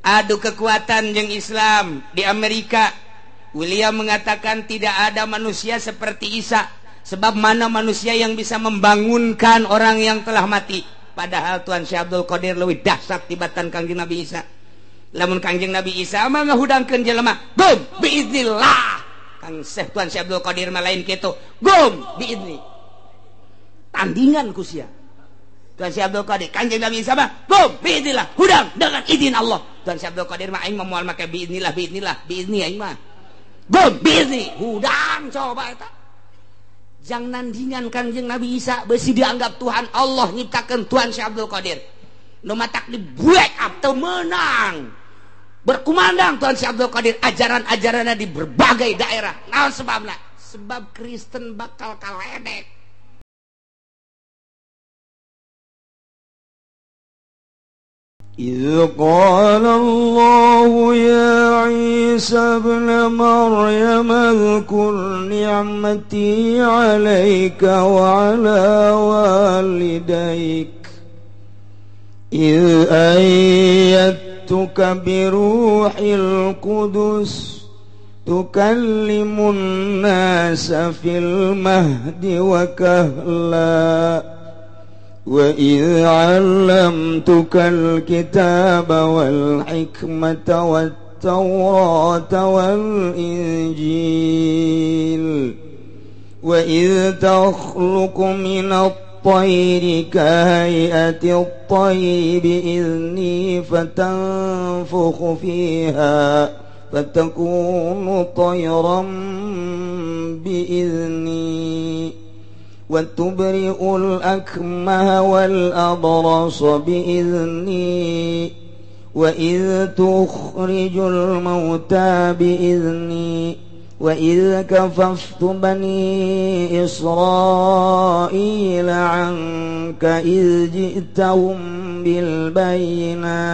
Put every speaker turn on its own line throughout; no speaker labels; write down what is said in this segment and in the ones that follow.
Adu kekuatan jeung Islam di Amerika. William mengatakan tidak ada manusia seperti Isa, sebab mana manusia yang bisa membangunkan orang yang telah mati. Padahal Tuan Syekh Abdul Qadir leuwih dahsyat tibatan Kangjeng Nabi Isa. Lamun Kangjeng Nabi Isa mah ngahudangkeun jelema, gum biiznillah. Kang Syekh Tuan Syekh Abdul Qadir mah lain kitu, gum biizni. Tandingan ku sia. Tuan Syekh Abdul Qadir, Kangjeng Nabi Isa mah gum biiznillah, hudang dengan izin Allah. Tuan Syekh Abdul Qadir mah aing mah moal make biiznillah, biiznillah, biizni aing mah. Gum biizni, hudang coba eta. Jang nandingan Kangjeng Nabi Isa besi dianggap Tuhan Allah nyiptakeun Tuhan Syekh Abdul Qadir. Nu matak di break up teu meunang. Berkumandang Tuhan Syekh Abdul Qadir ajaran-ajaranna di berbagai daerah. Naon sebabna? Sebab Kristen bakal kaledek.
إذ قال الله يا عيسى ابن مريم اذكر نعمتي عليك وعلى والديك إذ أيدتك بروح القدس تكلم الناس في المهد وكهلا وإذ علمتك الكتاب والحكمة والتوراة والإنجيل وإذ تخلق من الطير كهيئة الطير بإذني فتنفخ فيها فتكون طيرا بإذني وتبرئ الأكمه والأبرص بإذني وإذ تخرج الموتى بإذني وإذ كففت بني إسرائيل عنك إذ جئتهم بالبينات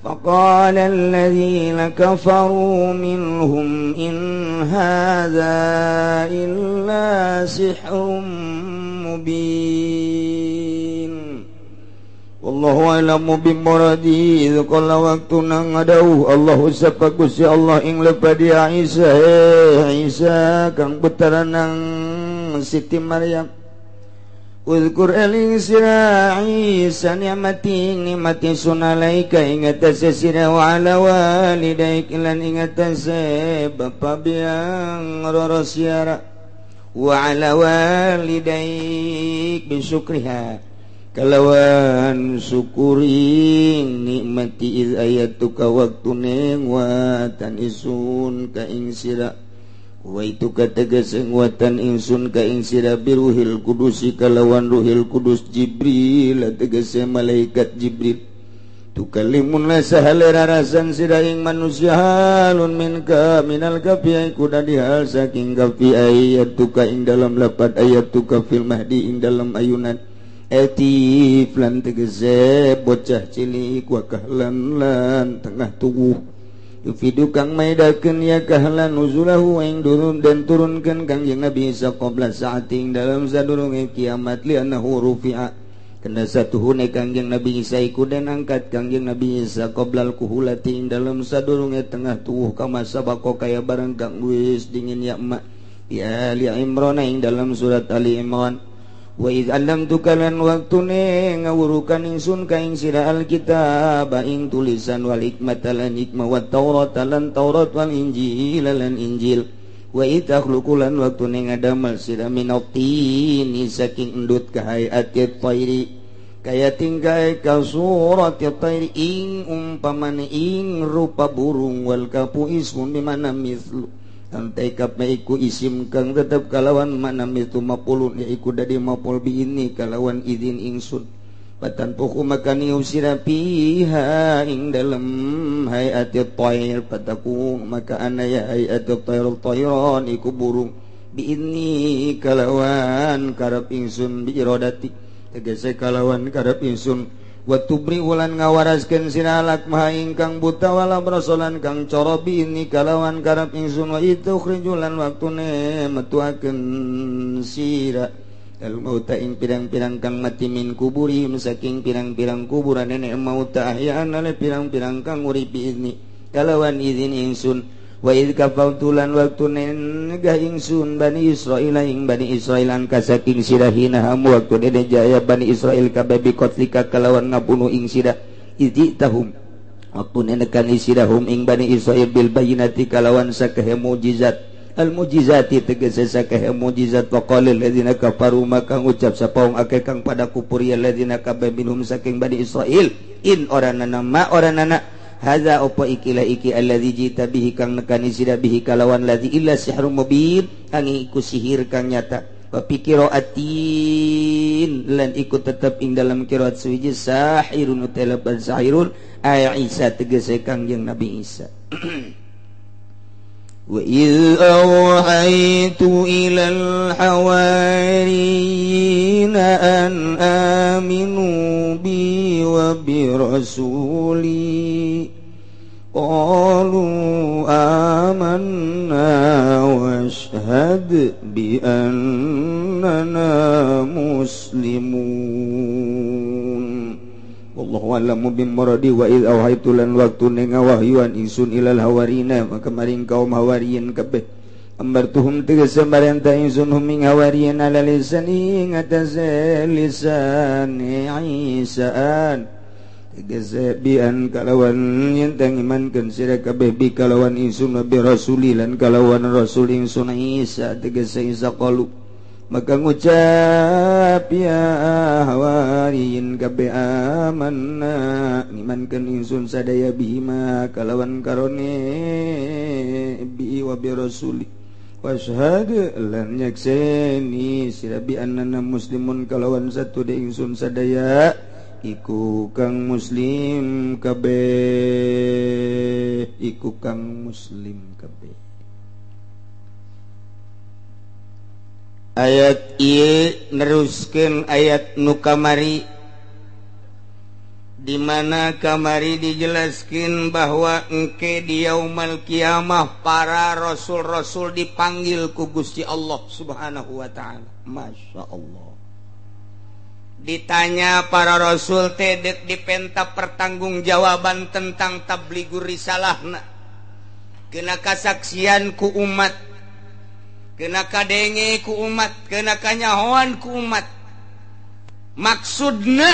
فقال الذين كفروا منهم إن هذا إلا سحر مبين والله أعلم بمراده إذ قال وقتنا ngadauh Allah sapa Gusti Allah ing lepadi Isa Isa kang putra nang Siti Maryam. Uzkur eling sira Isa ni'mati nikmati sun alaika ing atase sira wa ala walidaik lan ing atase bapa biang roro siara wa ala walidaik bisyukriha kalawan syukuring nikmati iz ayatuka waktune watan isun ka ing sira wa itu kategas watan ingsun ka ing sira biruhil kudusi kalawan ruhil kudus Jibril tegese malaikat Jibril tukalimun la sahalera rasan sira ing manusia halun minka minal kafi kuda dihal saking kafi ayat tuka ing dalam lapat ayat tuka fil mahdi ing dalam ayunan etif lan tegese bocah cilik wa kahlan lan tengah tubuh yufidu kang maidakeun ya kahlan nuzulahu ing durun dan turunkeun Kangjeng Nabi Isa qabla saating dalam sadurunge kiamat li annahu rufi'a kana satuhune Kangjeng Nabi Isa iku den angkat Kangjeng Nabi Isa qoblal kuhulati ing dalam sadurunge tengah tuwuh kama sabaqo kaya barang kang wis dingin ya emak ya Ali Imran ing dalam surat Ali Imran. Wa idz allamtuka lan waktune ngawurukan ingsun ka ing sira alkitab ing tulisan wal hikmata lan hikmah wat taurat lan taurat wal injil lan injil wa idz takhluqu lan waktune ngadamel sira minatini saking endut ka hayati thairi kaya tingkai ka surati thairi ing umpamane ing rupa burung wal kapu ismun bimana mithlu antai kap iku isim kang tetep kalawan mana mitu mapulun ya iku dadi mapul bi ini kalawan izin ingsun patan puku makani usira piha ing dalem hayati thair pataku maka ana ya hayati thair thairan iku burung bi ini kalawan karep ingsun bi iradati tegese kalawan karep ingsun wa tubri ulan ngawaraskeun sira alak maha ingkang buta wala brasolan kang corobi ini kalawan karep ingsun wa itu khrijulan waktune metuakeun sira Al mauta ing pirang-pirang kang mati min kuburihim saking pirang-pirang kuburan nenek mauta ahyaan ale pirang-pirang kang urip biizni kalawan izin ingsun wa id kafautulan waktu negah ingsun Bani Israil ing Bani Israil angka saking sira hina hamu waktu dene jaya Bani Israil kabeh bikotlika kalawan ngabunuh ing sira ijitahum waktu nenekan isirahum ing Bani Israil bil bayinati kalawan sakahe mujizat al mujizati tegese sakahe mujizat wa qala alladzina kafaru maka ngucap sapa wong akeh kang pada kupur ya alladzina kabeh minhum saking Bani Israil in oranana ma oranana hadza apa ikilah iki alladzi jita bihi kang nekani sira bihi kalawan ladzi illa sihrun mubin angi iku sihir kang nyata wa pikiraatin lan iku tetep ing dalam qiraat suwiji sahirun utalaban sahirun ay Isa tegese kang jeung Nabi Isa. Wa idh awhaytu ilal hawariyina an aminu bi wa bi rasuli qalu amanna washhad bi annana muslimun. Wallahu a'lamu bimuradi wa id awhaitu lan waktu ngawahyuan ingsun ilal hawarina maka maring kaum hawariyin kabeh amartuhum tegese marenta ingsun hum ing hawariyin ala lisani ngatasé lisane Isaan tegese bian kalawan yen tang imankeun sira kabeh bi kalawan ingsun bi rasuli lan kalawan rasul ingsun Isa tegese Isa qalu maka ngucap ya hawariyin kabeh amanna ngimankeun ingsun sadaya bihima kalawan karone bi wa bi rasuli wasyhad lan nyakseni sira bi annana muslimun kalawan satu de ingsun sadaya iku kang muslim kabeh iku kang muslim kabeh. Ayat ieu neruskeun ayat nu kamari di mana kamari dijelaskeun bahwa engke di yaumal kiamah para rasul-rasul dipanggil ku Gusti Allah Subhanahu wa taala. Masya Allah. Ditanya para rasul teh deuk dipenta pertanggungjawaban tentang tabligur risalahna. Kena kasaksian ku umat, kena kadenge ku umat, kena kanyahoan ku umat. Maksudna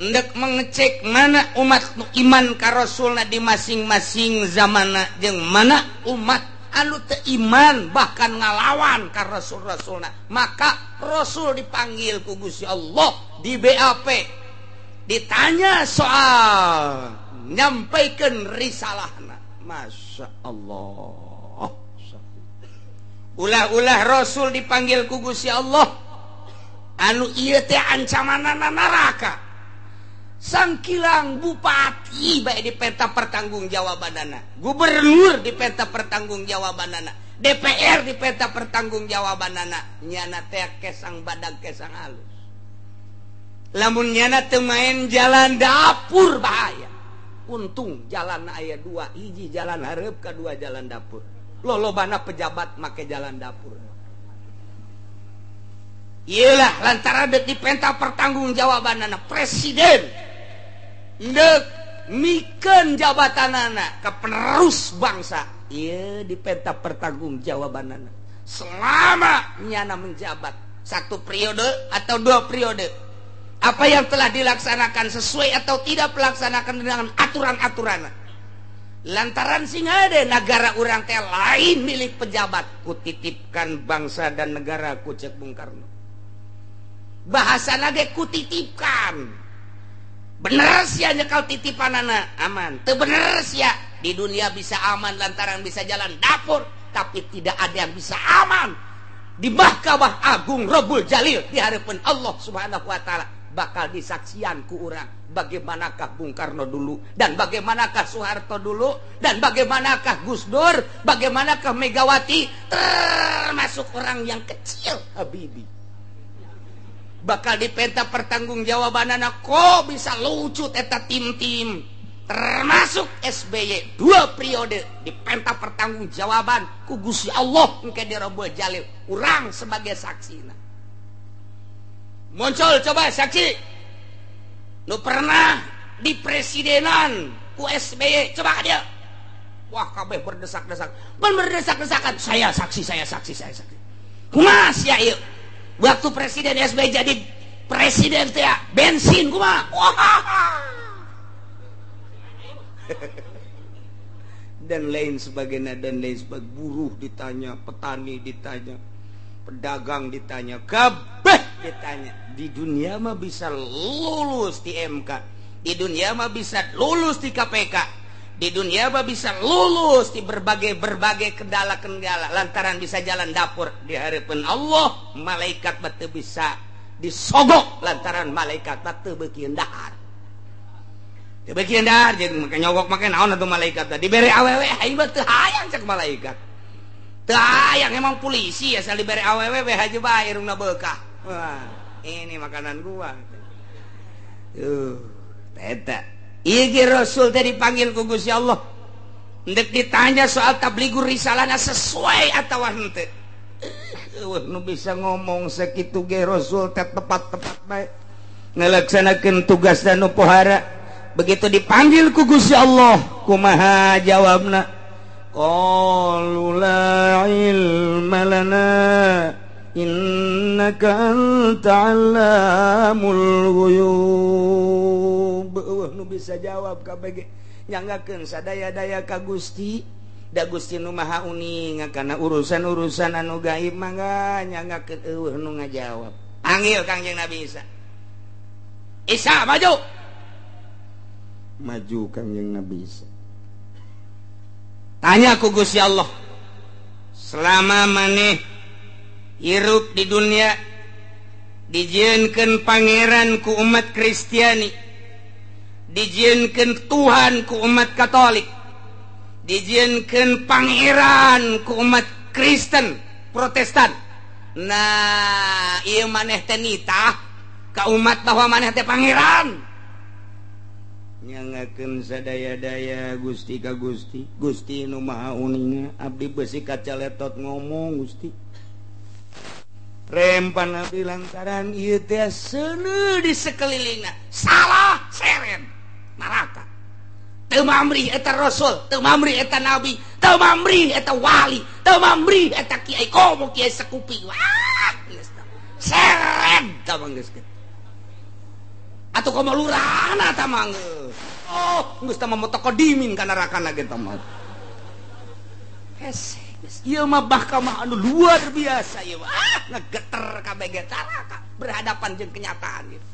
ndek mengecek mana umat nu iman ka rasulna di masing-masing zamana jeung mana umat anu teu iman bahkan ngalawan ka rasul-rasulna. Maka rasul dipanggil ku Gusti Allah di BAP, ditanya soal nyampaikan risalahna. Masya Allah. Ulah-ulah rasul dipanggil ku Gusti Allah anu ieu teh ancamanana neraka. Sangkilang bupati bae dipenta pertanggungjawabanana, gubernur dipenta pertanggungjawabanana, DPR dipenta pertanggungjawabanana, nyana teh kesang badag kesang halus. Lamun nyana teu main jalan dapur bahaya. Untung jalan aya dua, hiji jalan hareup kadua jalan dapur. Lolobana pejabat make jalan dapur. Iyalah lantaran deuk dipenta pertanggungjawabanana presiden deuk mikeun jabatanana ka penerus bangsa. Ieu dipenta pertanggungjawabanana selama nyana menjabat satu periode atau dua periode. Apa yang telah dilaksanakan sesuai atau tidak pelaksanakan dengan aturan-aturan. Lantaran sing ada negara urang teh lain milik pejabat, kutitipkan bangsa dan negara ku cek Bung Karno. Bahasa ge kutitipkan. Bener sia nyekal titipanana aman. Teu bener sia di dunia bisa aman lantaran bisa jalan dapur, tapi tidak ada yang bisa aman di Mahkamah Agung Rabbul Jalil di hadapan Allah Subhanahu wa taala. Bakal disaksian ku urang bagaimanakah Bung Karno dulu dan bagaimanakah Soeharto dulu dan bagaimanakah Gus Dur, bagaimanakah Megawati, termasuk orang yang kecil Habibie. Bakal dipenta pertanggungjawabanana kok bisa lucut eta tim-tim termasuk SBY dua periode dipenta pertanggungjawaban ku Gusti Allah engke di Rabbul Jalil urang sebagai saksina.
Muncul coba saksi nu pernah di presidenan ku SBY, coba dia. Wah, kabeh berdesak-desak. Berdesak-desakan, saya saksi, saya saksi, saya saksi. Kumaha sia ieu? Waktu presiden SBY jadi presiden teh bensin kumaha? Wah.
Dan lain sebagainya, dan lain sebagainya. Buruh ditanya, petani ditanya, pedagang ditanya, kabeh ditanya. Di dunia mah bisa lulus di MK, di dunia mah bisa lulus di KPK, di dunia mah bisa lulus di berbagai-berbagai kendala-kendala lantaran bisa jalan dapur. Di hadapan Allah malaikat mah teu bisa disogok lantaran malaikat mah teu beukeun dahar. Teu beukeun dahar jeung make nyogok make naon atuh malaikat teh dibere awewe aing mah teu hayang cek malaikat. Teu hayang emang polisi asal dibere awewe we haja bae irungna beukah. Wah, ini makanan gua. Eta ieu Rasul teh dipanggil ku Gusti Allah. Ndek ditanya soal tablighur risalahna sesuai atawa henteu. Eueuh nu bisa ngomong sakitu ge Rasul teh tepat-tepat bae ngalaksanakeun tugasna nu pohara. Begitu dipanggil ku Gusti Allah, kumaha jawabna? Qalu la ilma lana innaka anta 'allamul ghuyub. Eueuh nu bisa jawab kabeh nyanggakeun sadaya-daya ka Gusti, da Gusti nu Maha Uning kana urusan-urusan anu gaib mangga nyanggakeun eueuh nu ngajawab. Panggil Kangjeng Nabi Isa. Isa maju. Maju Kangjeng Nabi Isa.
Tanya ku Gusti Allah, selama maneh hirup di dunia dijieunkeun pangeran ku umat Kristiani, dijieunkeun Tuhan ku umat Katolik, dijieunkeun pangeran ku umat Kristen Protestan. Nah, ieu maneh teh nitah ka umat bahwa maneh teh pangeran.
Nyangakeun sadaya-daya Gusti ka Gusti, Gusti nu Maha Uninga, abdi beusi kacaletot ngomong Gusti. Rempan abdi lantaran ieu teh seuneu di sekelilingna,
salah seren neraka. Teu mamrih eta rasul, teu mamrih eta nabi, teu mamrih eta wali, teu mamrih eta kiai komo kiai sekupi. Wah, geus seren tah mah geus. Atuh komo lurahna tah mah geus. Oh, geus tah mah mutaqaddimin ka nerakana ge tah mah. Hese, ieu mah mahkamah anu luar biasa ieu mah. Ah, ngegeter kabeh ge caraka berhadapan jeung kenyataan gitu.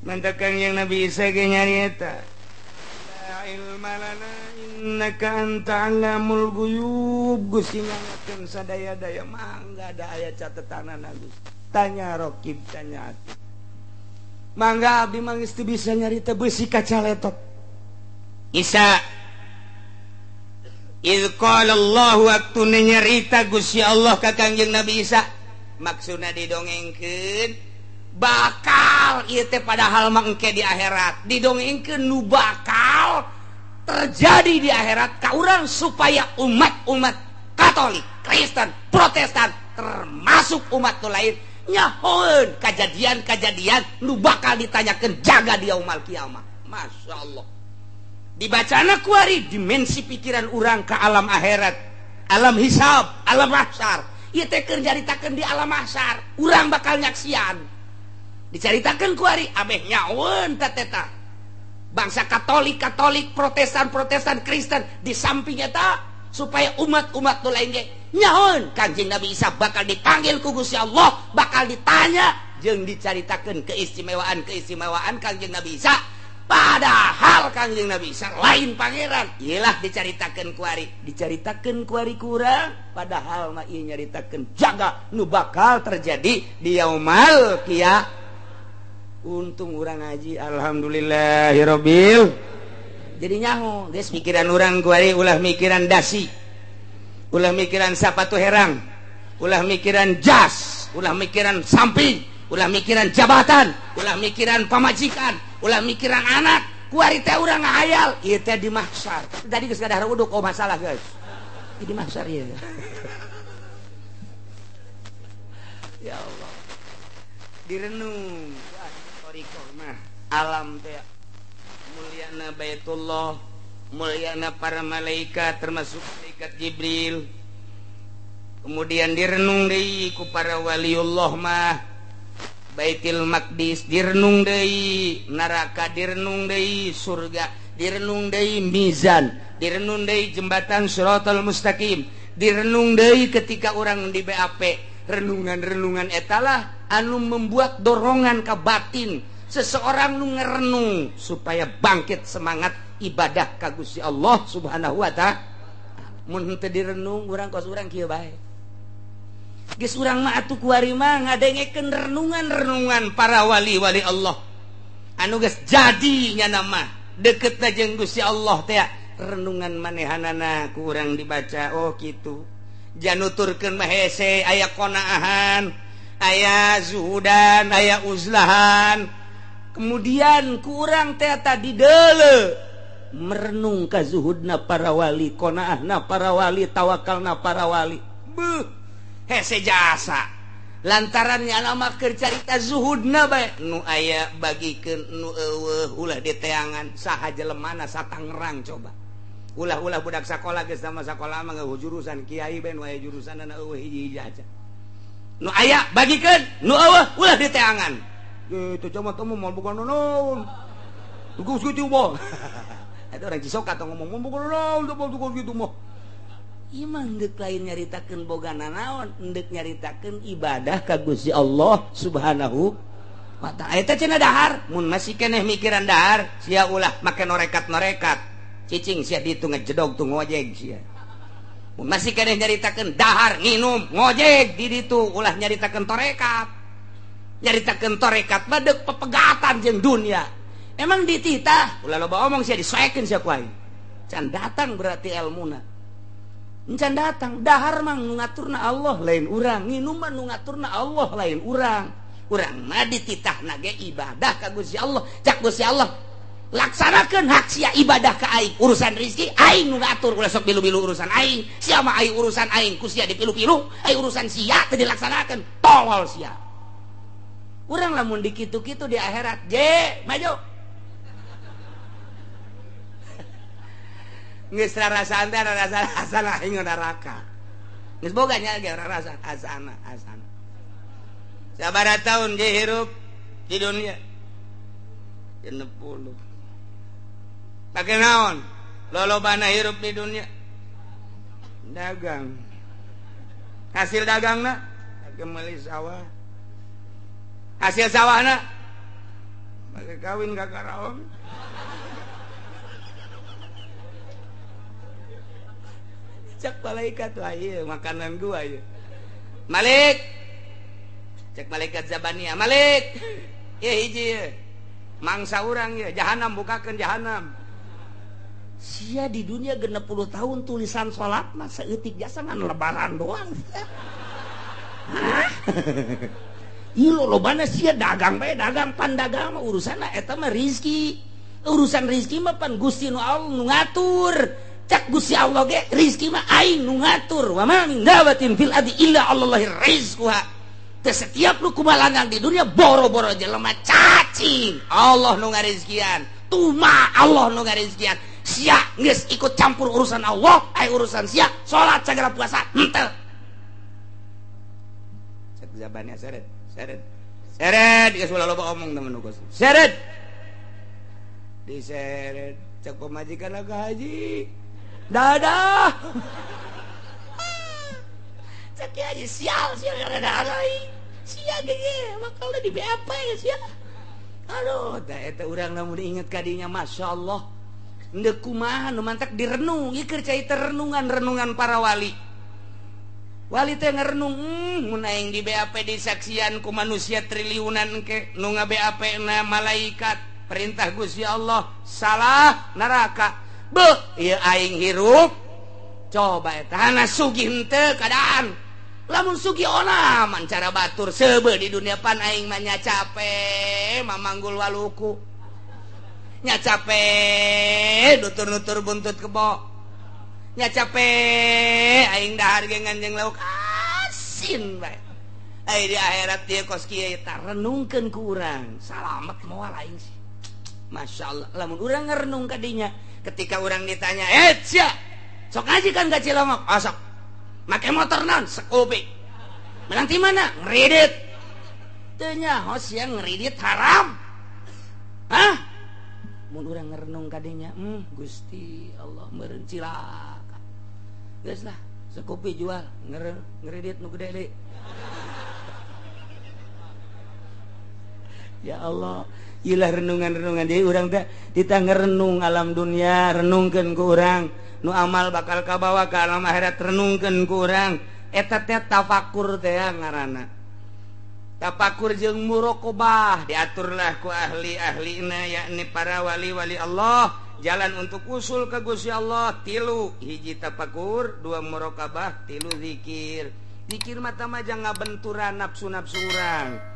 Mantakan yang Nabi Isa ge nyarieta. La ilma lana innaka anta 'allamul ghuyub. Gusti ngangakeun sadaya-daya mangga da aya catetanana Gusti. Tanya rokib, tanya ati. Mangga abdi mah geus teu bisa nyarita beusi kacaletot.
Isa idz qala Allah waktu nyarita Gusti Allah ka Kangjeng Nabi Isa, maksudna didongengkeun bakal ieu teh padahal mah engke di akhirat, didongengkeun nu bakal terjadi di akhirat ka urang supaya umat-umat Katolik, Kristen, Protestan termasuk umat nu lain nyahoeun kajadian-kajadian nu bakal ditanyakeun jaga di yaumul kiamah. Masya Allah. Dibacana kuari dimensi pikiran urang ke alam akhirat, alam hisab, alam mahsyar. Ieu teh keur nyaritakeun di alam mahsyar, urang bakal nyaksian. Dicaritakeun kuari ameh nyahoeun teh teta. Bangsa Katolik, Protestan, Protestan, Kristen di samping eta supaya umat-umat nu lain ge nyahoeun Kanjeng Nabi Isa bakal dipanggil ku Gusti Allah, bakal ditanya jeung dicaritakeun keistimewaan-keistimewaan Kanjeng Nabi Isa. Padahal Kanjeng Nabi Isa lain pangeran. Iyalah dicaritakeun kuari,
dicaritakeun kuari kurang, padahal mah ieu nyaritakeun jaga nu bakal terjadi di yaumal qiyamah. Untung urang ngaji alhamdulillahirabbil.
Jadi nyaho geus pikiran urang kuari ulah mikiran dasi, ulah mikiran sapatu herang, ulah mikiran jas, ulah mikiran samping, ulah mikiran jabatan, ulah mikiran pamajikan, ulah mikiran anak. Kuari teh urang ngahayal ieu teh di mahsyar. Tadi geus kadahar uduk oh masalah guys. Di mahsyar ieu. Ya Allah. Direnung wah thariqah mah alam teh mulyana Baitullah, mulyana para malaikat termasuk malaikat Jibril. Kemudian direnung deui ku para waliullah mah Baitul Maqdis direnung deui, neraka direnung deui, surga direnung deui, mizan direnung deui, jembatan Shiratal Mustaqim direnung deui ketika orang di BAP. Renungan-renungan etalah anu membuat dorongan ke batin seseorang nu ngerenung supaya bangkit semangat ibadah ka Gusti Allah Subhanahu wa ta'ala. Mun henteu direnung urang kos urang kieu bae. Geus urang mah atuh kuari mah ngadengekeun renungan-renungan para wali-wali Allah anu geus jadi nyana mah deketna jeung Gusti Allah teh. Renungan manehanana ku urang dibaca oh kitu. Januturkeun mah hese aya qonaahan, aya zuhudan, aya uzlahan. Kemudian kurang teh tadi deule merenung ka zuhudna para wali, qonaahna para wali, tawakalna para wali. Beuh, hese jasa. Lantaran nya mah keur carita zuhudna bae nu aya bagikeun nu eueuh ulah diteangan saha jelemana satangerang coba. Ulah-ulah budak sakola geus sama sakola mah ngeueuh jurusan kiai bae nu aya jurusanna eueuh hiji-hiji aja. Nu aya bagikeun, nu eueuh ulah diteangan. Gitu cuma temu mau bukan naon. Tugas gitu mah. Eta orang Cisoka tong ngomong mau bukan naon, tugas gitu mah. Ieu mah deuk lain nyaritakeun boga nanaon, deuk nyaritakeun ibadah ka Gusti Allah Subhanahu wa ta'ala. Eta cenah dahar, mun masih keneh mikiran dahar, sia ulah make norekat-norekat. Cicing sia ditu ngejedog tuh ngojek sia. Mun masih keneh nyaritakeun dahar nginum ngojek di ditu ulah nyaritakeun torekat. Nyaritakeun torekat mah deuk pepegatan jeung dunia. Emang dititah ulah loba omong sia disoekeun sia ku aing. Can datang berarti elmuna. Can datang dahar mah nu ngaturna Allah lain urang, nginum mah nu ngaturna Allah lain urang. Urang mah dititahna ge ibadah ka Gusti Allah. Cak Gusti Allah laksanakeun hak sia ibadah ka aing, urusan rezeki aing nu ngatur, ulah sok bilu-bilu urusan aing. Sia mah aing urusan aing ku sia dipilu-pilu, aing urusan sia teu dilaksanakeun, tolol sia. Urang lamun dikitu-kitu di akhirat, je maju. Geus rarasaan teh rarasa aing neraka. Geus boga nya ge rarasa asana asana. Sabaraha taun je hirup di dunia? 60. Pake naon? Lolobana hirup di dunia? Dagang. Hasil dagangna pake meuli sawah. Hasil sawahna pake kawin ka karaong. Cek malaikat wah ieu makanan gua ieu. Malik. Cek malaikat Zabania, Malik. Ieu hiji ieu. Mangsa urang ieu, jahanam bukakeun jahanam. Sia di dunia 60 tahun tulisan salat mah saeutik jasa ngan lebaran doang. Hah? Ieu lolobana sia dagang bae, dagang pan dagang mah urusanna eta mah rizki. Urusan rizki mah pan Gusti nu Allah nu ngatur. Cak Gusti Allah ge rizki mah aing nu ngatur. Wa ma min dabatin fil ardi illa Allahi rizquha. Teu setiap nu kumalangang di dunia boro-boro jelema cacing. Allah nu ngarizkian. Tuma Allah nu ngarizkian. Sia geus ikut campur urusan Allah, ai urusan sia salat sagala puasa henteu. Cek zabannya seret, seret. Seret geus ulah loba omong temen nu seret. Diseret cek pemajikan ka haji. Dadah. Cek haji sial sial dadah euy. Sia ge bakal di BAP sia. Aduh, teh eta urang lamun diinget ka dinya masyaallah. Ndek kumaha nu mantak direnung, ieu keur carita renungan-renungan para wali. Wali teh ngerenung, mun aing di BAP disaksian ku manusia triliunan ke nu nga-BAP na malaikat, perintah Gusti Allah, salah neraka. Beuh, ieu aing hirup. Coba eta hana sugih henteu keadaan. Lamun sugih ona man cara batur seubeuh di dunia pan aing mah nya cape mamanggul waluku. Nya cape nutur-nutur buntut kebo. Nya cape aing dahar ge nganjeng lauk asin bae. Ai di akhirat ieu kos kieu tah renungkeun ku urang salamet moal aing sih. Masya Allah lamun urang ngerenung ka dinya ketika urang ditanya sia sok ngaji kan ka Cilongok osok make motor naon Scoopy menang ti mana ngridit teu nyaho sia ngridit haram. Hah mun urang ngerenung ka dinya Gusti Allah meureun cilaka geus lah Scoopy jual ngridit nu gede deui. Ya Allah, ilah renungan-renungan jadi urang teh ditah ngerenung alam dunia, renungkeun ku urang, nu amal bakal kabawa ka alam akhirat renungkeun ku urang. Eta teh tafakur teh ngaranna. Tafakur jeung muraqabah diaturlah ku ahli-ahlina yakni para wali-wali Allah, jalan untuk usul ka Gusti Allah tilu, hiji tafakur, dua muraqabah, tilu zikir. Zikir mah tah mah jangan ngabenturan nafsu-nafsu urang.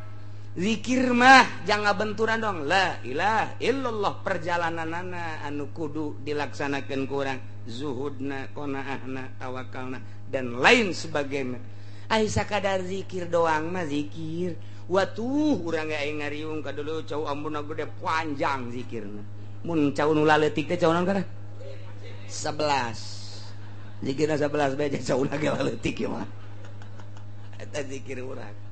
Zikir mah jangan benturan dong la ilaha illallah perjalananana anu kudu dilaksanakan kurang zuhudna qanaahna tawakalna dan lain sebagainya. Ai sakadar zikir doang mah zikir watuh urang ge aing ngariung ka dulu cau ambuna gede panjang zikirna mun cau nu laletik teh cau naon kana 11 zikirna 11 bae cau na ge laletik ieu mah eta zikir urang.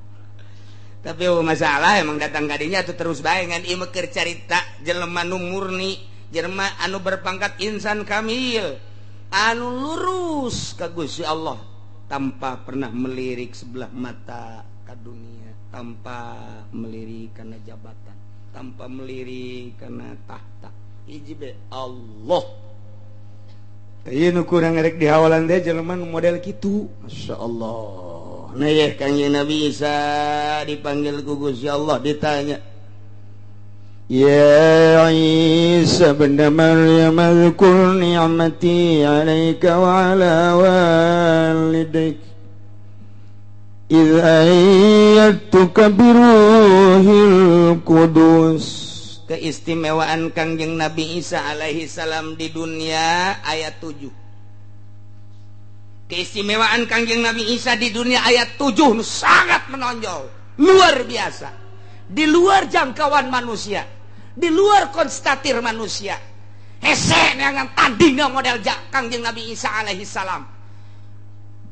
Tapi masalah emang datang kadinya tuh terus bae ngan ieu keur carita jelema nu murni, jelema anu berpangkat insan kamil, anu lurus ka Gusti Allah tanpa pernah melirik sebelah mata ka dunia, tanpa melirik kana jabatan, tanpa melirik kana tahta. Hiji be Allah. Ieu nu kurang rek dihawalan teh jelema nu model kitu. Masyaallah. Nah ya Kangjeng Nabi Isa dipanggil ku Gusti Allah ditanya,
Ya Isa bin Maryam dzkur ni'mati 'alaika wa 'ala walidaik idz ayyadtuka biruhil qudus.
Keistimewaan Kangjeng Nabi Isa alaihi salam di dunia ayat 7. Keistimewaan Kangjeng Nabi Isa di dunia ayat 7 sangat menonjol, luar biasa, di luar jangkauan manusia, di luar konstatir manusia. Hese neangan tandingna model Kangjeng Nabi Isa alaihi salam.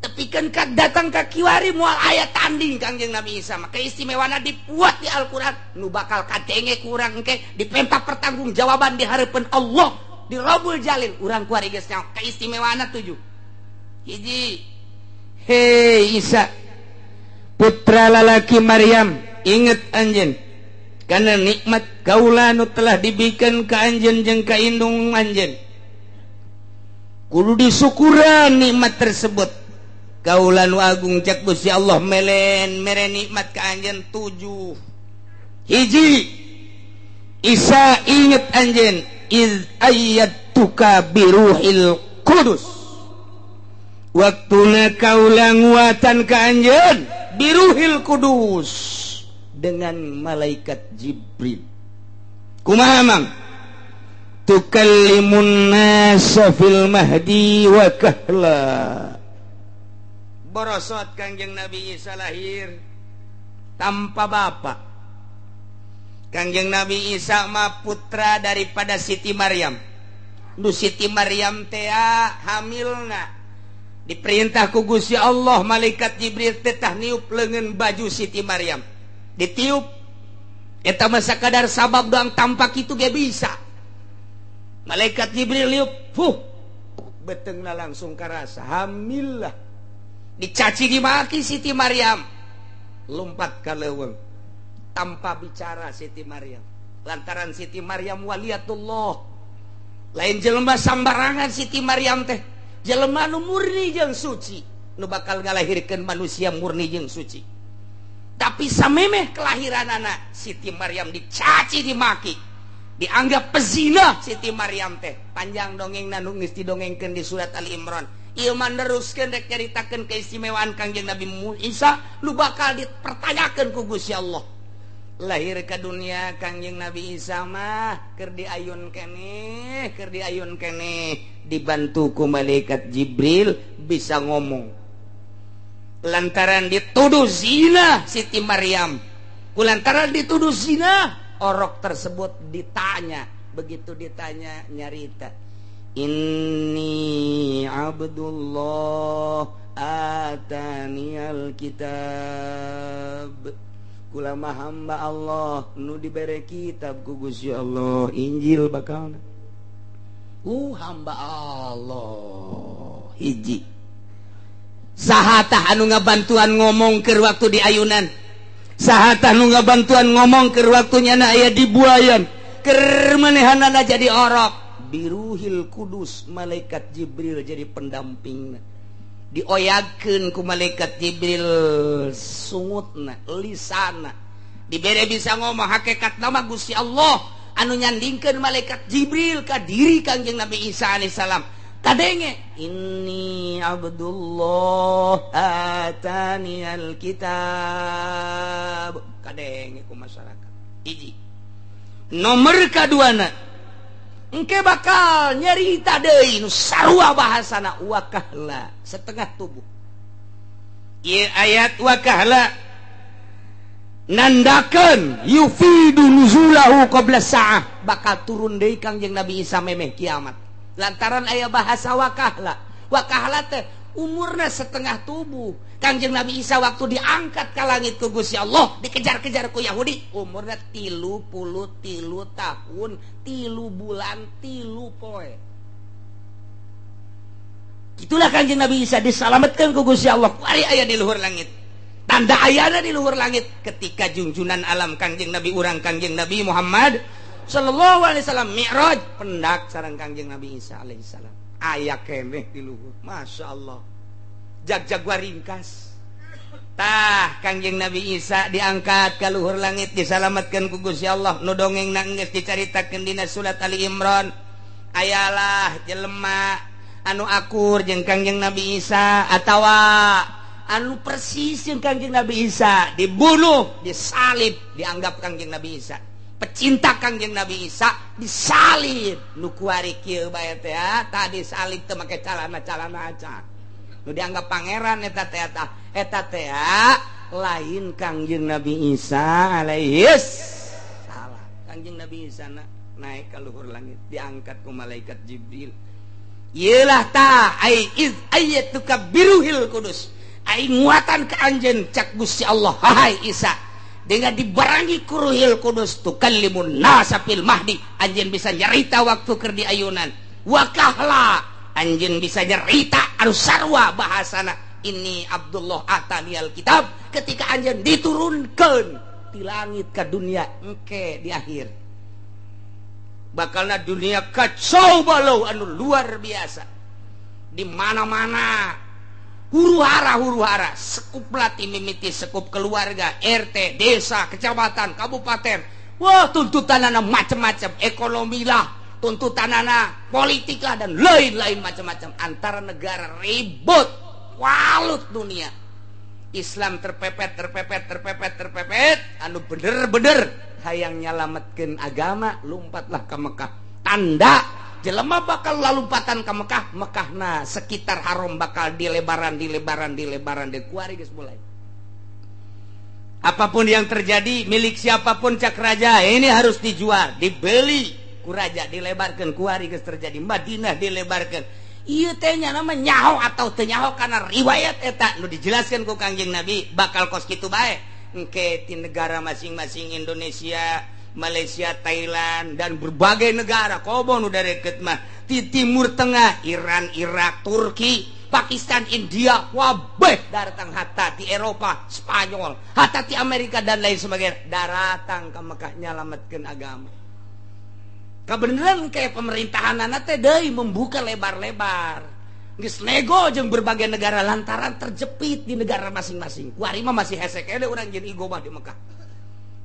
Tapi kan datang ka kiwari moal aya tanding Kangjeng Nabi Isa mah. Keistimewaanna dibuat di Al-Qur'an nu bakal kadenge ku urang engke dipenta pertanggungjawaban di hareupeun Allah di Rabbul Jalil. Urang kuari geus nyaho keistimewaanna 7. Hiji,
hei Isa putra lalaki Maryam, inget anjeun karena nikmat kaula nu telah dibikeun ka anjeun jeung ka indung anjeun, kudu disyukuran nikmat tersebut. Kaula nu agung cek Gusti Allah melen mere nikmat ka anjeun 7. Hiji, Isa inget anjeun iz ayyatuka biruhil qudus, waktuna kaula nguatan ka anjeun biruhil kudus dengan malaikat Jibril. Kumaha mang? Tukallimun nasa fil mahdi wa kahla.
Borosot Kangjeng Nabi Isa lahir tanpa bapak. Kangjeng Nabi Isa mah putra daripada Siti Maryam. Nu Siti Maryam teh hamilna diperintah ku Gusti Allah malaikat Jibril teh tah niup leungeun baju Siti Maryam. Ditiup eta mah sakadar sabab doang tampak kitu ge bisa. Malaikat Jibril niup, fuh, beteungna langsung karasa hamil lah. Dicaci dimaki Siti Maryam, lompat ka leuweung tanpa bicara Siti Maryam. Lantaran Siti Maryam waliyatullah, lain jelema sambarangan Siti Maryam teh, jelema nu murni jeung suci, nu bakal ngalahirkeun manusia murni jeung suci. Tapi samemeh kelahiranana Siti Maryam dicaci dimaki, dianggap pezina Siti Maryam teh. Panjang dongengna nu geus didongengkeun di surat Ali Imran. Ieu mah neruskeun rek nyaritakeun keistimewaan Kangjeng Nabi Isa nu bakal dipertanyakeun ku Gusti Allah. Lahir ke dunia Kangjeng Nabi Isa mah keur diayun keneh, keur diayun keneh, dibantu ku malaikat Jibril bisa ngomong. Lantaran dituduh zina Siti Maryam. Kulantaran dituduh zina, orok tersebut ditanya. Begitu ditanya nyarita, inni Abdullah atanial kitab. Kula mah hamba Allah nu dibere kitab ku Gusti Allah, Injil bakalna. Hamba Allah hiji. Saha tah anu ngabantuan ngomong keur waktu di ayunan? Saha tah nu ngabantuan ngomong keur waktu nyana aya di buayan? Keur manehanana jadi orok. Biruhil Kudus, malaikat Jibril jadi pendampingna. Dioyagkeun ku malaikat Jibril sungutna, lisana. Dibere bisa ngomong hakikat nama Gusti Allah anu nyandingkeun malaikat Jibril ka diri Kangjeng Nabi Isa alaihissalam. Kadenge inni Abdullah atani alkitab. Kadenge ku masyarakat. Hiji. Nomor kaduana engke bakal nyerita deui nu sarua bahasana wakahla, setengah tubuh. Ieu ayat wakahla nandakeun yufidu nuzulahu qabla sa'ah, bakal turun deui Kangjeng Nabi Isa memeh kiamat. Lantaran aya bahasa wakahla. Wakahla teh umurna setengah tubuh. Kangjeng Nabi Isa waktu diangkat ke langit ku Gusti Allah, dikejar-kejar ku Yahudi, umurna 33 tahun, 3 bulan, 3 poe. Itulah Kangjeng Nabi Isa diselamatkan ku Gusti Allah. Kuari aya di luhur langit. Tanda ayana di luhur langit ketika junjunan alam Kangjeng Nabi urang Kangjeng Nabi Muhammad sallallahu alaihi wasallam mi'raj pendak sareng Kangjeng Nabi Isa alaihi salam. Aya keneh di luhur. Masya Allah. Jag-jag ringkas. Tah Kangjeng Nabi Isa diangkat ka luhur langit disalamatkeun ku Gusti Allah. Nu dongengna geus dicaritakeun dina surat Ali Imran. Ayalah jelema anu akur jeung Kangjeng Nabi Isa atawa anu persis jeung Kangjeng Nabi Isa dibunuh, disalib, dianggap Kangjeng Nabi Isa. Pecinta Kangjeng Nabi Isa disalib. Nu kuari kieu bae teh tadi salib teu make calana-calana acan. Nu dianggap pangeran eta teh eta teh lain Kangjeng Nabi Isa alaihis salam. Kangjeng Nabi Isa naik ka luhur langit diangkat ku malaikat Jibril. Ieulah ta ai iz ayatuka biruhil kudus. Ai nguatan ka anjeun cak Gusti Allah, hai Isa, dengan dibarangi ku Ruhil Kudus tukallimun nasa fil mahdi, anjeun bisa nyarita waktu keur di ayunan. Wakahla anjeun bisa nyarita anu sarua bahasana ini Abdullah atanial kitab ketika anjeun diturunkeun ti langit ka dunia engke di akhir. Bakalna dunia kacau balau anu luar biasa. Di mana-mana huru-hara, sekup lati mimiti sekup keluarga, RT, desa, kecamatan, kabupaten. Wah, tuntutanana macam-macam, ekonomi lah, tuntutanana politik lah, dan lain-lain macam-macam. Antara negara ribut, walut dunia. Islam terpepet, terpepet, terpepet, terpepet. Anu bener-bener hayang nyalametkeun agama, lompatlah ke Mekah. Tanda jelema bakal lalumpatan ke Mekah, Mekahna sekitar haram bakal dilebaran, dilebaran, dilebaran, dikuari geus mulai. Apapun yang terjadi, milik siapapun cak raja, ini harus dijual, dibeli ku raja, dilebarkan, kuari geus terjadi. Madinah dilebarkan. Ieu teh nya nama nyaho atau teu nyaho karena riwayat eta nu dijelaskan ku Kangjeng Nabi bakal kos kitu bae. Engke ti negara masing-masing Indonesia, Malaysia, Thailand, dan berbagai negara komo nu dareket mah di Timur Tengah, Iran, Irak, Turki, Pakistan, India, wabeh datang hatta di Eropa, Spanyol, hatta di Amerika dan lain sebagainya daratang ke Mekah nyalametkeun agama. Kebenaran kayak pemerintahan teh deui membuka lebar-lebar. Geus nego jeung berbagai negara lantaran terjepit di negara masing-masing. Kuari mah masih hese keneh urang jeung igo mah di Mekah.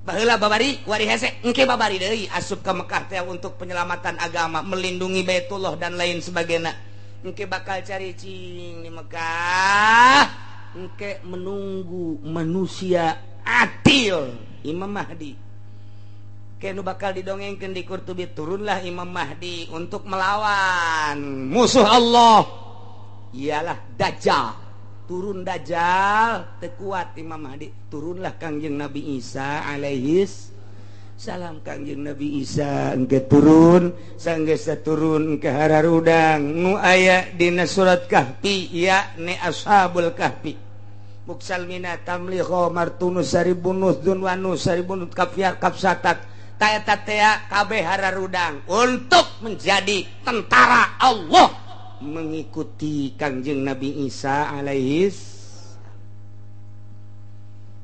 Baheula babari kuari hese engke babari deui asup ka Mekah teh untuk penyelamatan agama, melindungi Baitullah dan lain sebagainya. Engke bakal cari cing di Mekah, engke menunggu manusia adil, Imam Mahdi. Kenu bakal didongengkeun di Qurtubi, turunlah Imam Mahdi untuk melawan musuh Allah, ialah Dajjal. Turun Dajjal teu kuat Imam Mahdi, turunlah Kangjeng Nabi Isa alaihis salam. Kangjeng Nabi Isa engke turun, sanggeus turun ke hararudang nu aya dina surat Kahfi, yakni Ashabul Kahfi. Muksalmina tamliho martunus saribunus dunwanus saribunus kafiyar kapsatat taeta tea kabeh hararudang untuk menjadi tentara Allah mengikuti Kangjeng Nabi Isa alaihis.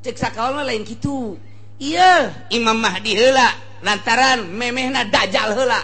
Cek sakaol mah lain kitu. Iya, Imam Mahdi heula lantaran memehna Dajjal heula.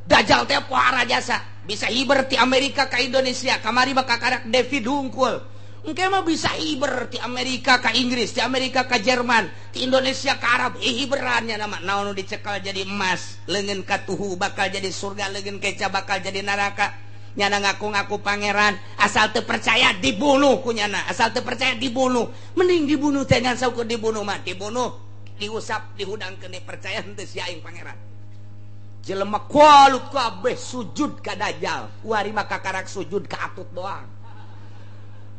Dajjal teh pohara jasa, bisa hiber ti Amerika ka Indonesia, kamari mah kakarak David hungkul. Engke mah bisa hiber ti Amerika ka Inggris, ti Amerika ka Jerman, ti Indonesia ka Arab, hiberannya nama naon nu dicekal jadi emas, leungeun katuhu bakal jadi surga, leungeun keca bakal jadi neraka. Nyana ngaku-ngaku pangeran, asal teu percaya dibunuh ku nyana, asal teu percaya dibunuh. Mending dibunuh teh ngan saukur dibunuh mah, dibunuh, diusap, dihudangkeun percaya henteu sia aing pangeran. Jelema kualut kabeh sujud ka Dajjal, kuari mah kakarak sujud ka atut doang.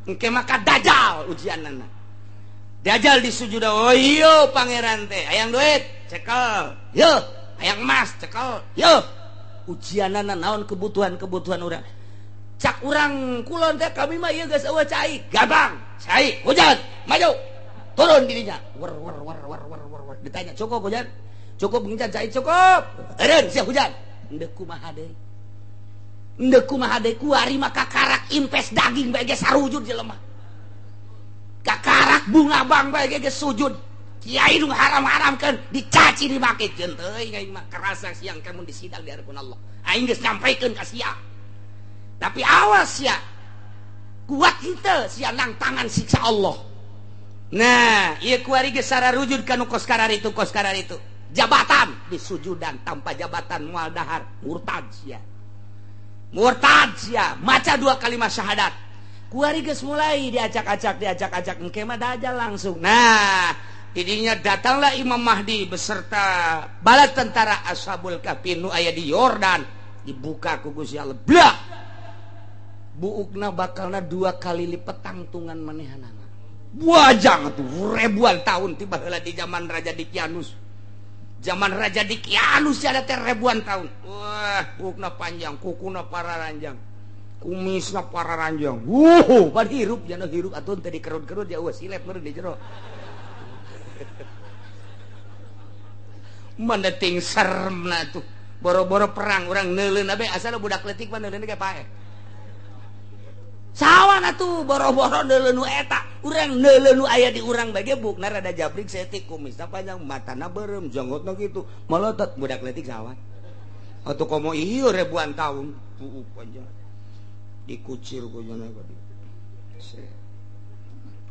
Engke mah ka Dajjal ujianana. Dajjal disujud, oh iya pangeran teh, hayang duit, cekel. Yo, hayang emas, cekel. Yo. Ujianana naon kebutuhan-kebutuhan urang. Cak urang kulon teh kami mah ieu geus eueuh cai, gabang, cai, hujan, maju. Turun dirinya. Wer wer wer wer wer wer wer. Ditanya, "Cukup hujan?" "Cukup hujan, cai cukup." Eureun sia hujan. Endeu kumaha deui? Endeu kumaha deui kuari mah kakarak impes daging bae geus sarujud jelema. Kakarak bunga bang bae geus sujud. Kiai nu haram-haramkeun dicaci dimake jeung teuing aing mah kerasa siang kamu disidang di hadapan Allah. Aing geus nyampaikeun ka sia. Tapi awas sia. Kuat henteu sia nang tangan siksa Allah. Nah, ieu kuari geus sararujud ka nu kos kararitu kos kararitu. Jabatan disujudan tanpa jabatan moal dahar, murtad sia. Murtad sia, maca dua kalimat syahadat. Kuari geus mulai diacak-acak diacak-acak engke mah Dajjal langsung. Nah, didinya datanglah Imam Mahdi beserta bala tentara Ashabul Kahfi nu aya di Yordan, dibuka ku Gusti Allah. Blak. Buukna bakalna 2 kali lipat tangtungan manehanana. Wajang atuh ribuan tahun tiba heula di zaman Raja Dikianus. Zaman Raja Dikianus ada teh ribuan tahun. Wah, buukna panjang, kukuna pararanjang. Kumisna pararanjang. Wuh, pan hirup jana hirup atuh teh dikerut-kerut ya eueuh silet meureun di jero. Mana ting seremna tuh. Boro-boro perang urang neuleun abe asal budak leutik mah neuleun ge paeh. Sawan atuh boro-boro neuleun nu eta, urang neuleun nu aya di urang bae ge bukna rada jabrik saeutik kumisna panjang, matana beureum, janggotna kitu, molotot budak leutik sawan. Atuh komo ieu ribuan tahun, buuk panjang. Dikucir ku jana tadi.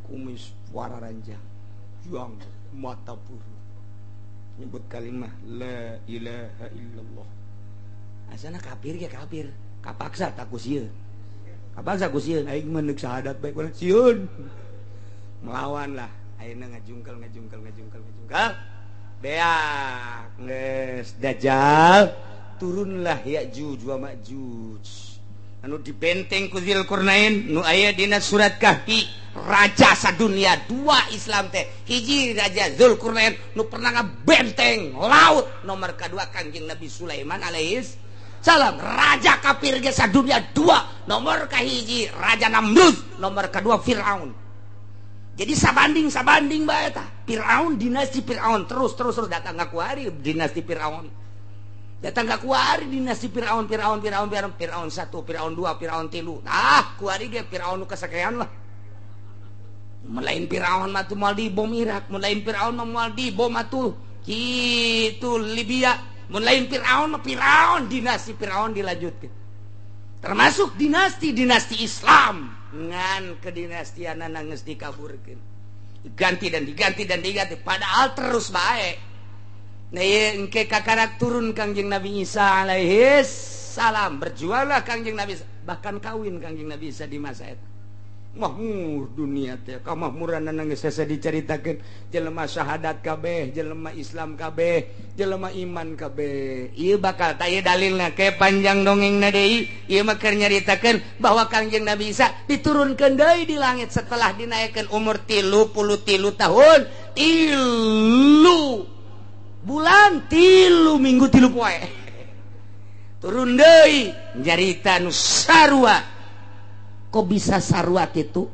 Kumis wararanjang, juang mata buru. Nyebut kalimah la ilaha illallah. Asana kafir ge kafir, kapaksa tak ku sieun. Kapaksa ku sieun aing mah neuk syahadat bae ku sieun. Melawan lah, ayeuna ngajungkel ngajungkel ngajungkel ngajungkel. Beak geus Dajjal turunlah Ya'juj wa Ma'juj. Anu dibenteng ku Dzulqarnain nu aya dina surat Kahfi, raja sadunia dua Islam teh. Hiji Raja Dzulqarnain nu pernah ngabenteng laut, nomor kedua Kangjeng Nabi Sulaiman alaihis salam, raja kafir ge sadunia dua, nomor kahiji Raja Namrud, nomor kedua Firaun. Jadi sabanding-sabanding bae tah. Firaun dinasti Firaun terus terus terus datang ka kuari dinasti Firaun. Datang ka kuari dinasti Firaun Firaun Firaun Firaun Firaun 1, Firaun 2, Firaun 3. Ah, kuari ge Firaun nu kasakean lah. Mun lain Firaun mah tuh moal dibom Irak, mun lain Firaun mah moal dibom atuh kitu Libya, mun lain Firaun mah Firaun dinasti Firaun dilanjutkeun. Termasuk dinasti-dinasti Islam ngan kedinastianana geus dikaburkeun. Diganti dan diganti dan diganti padahal terus bae. Nah, engke kakarak turun Kangjeng Nabi Isa alaihis salam, berjuanglah Kangjeng Nabi Isa, bahkan kawin Kangjeng Nabi Isa di masa eta. Mahmur dunia teh kamahmuranna geus hese dicaritakeun jelema syahadat kabeh, jelema Islam kabeh, jelema iman kabeh. Ieu bakal tah ieu dalilna ke panjang dongengna deui. Ieu mah keur nyaritakeun bahwa Kangjeng Nabi Isa diturunkeun deui di langit setelah dinaikkeun umur 33 tahun, 3 bulan, 3 minggu, 3 poe. Turun deui nyarita nu sarua. Kok bisa sarua kitu?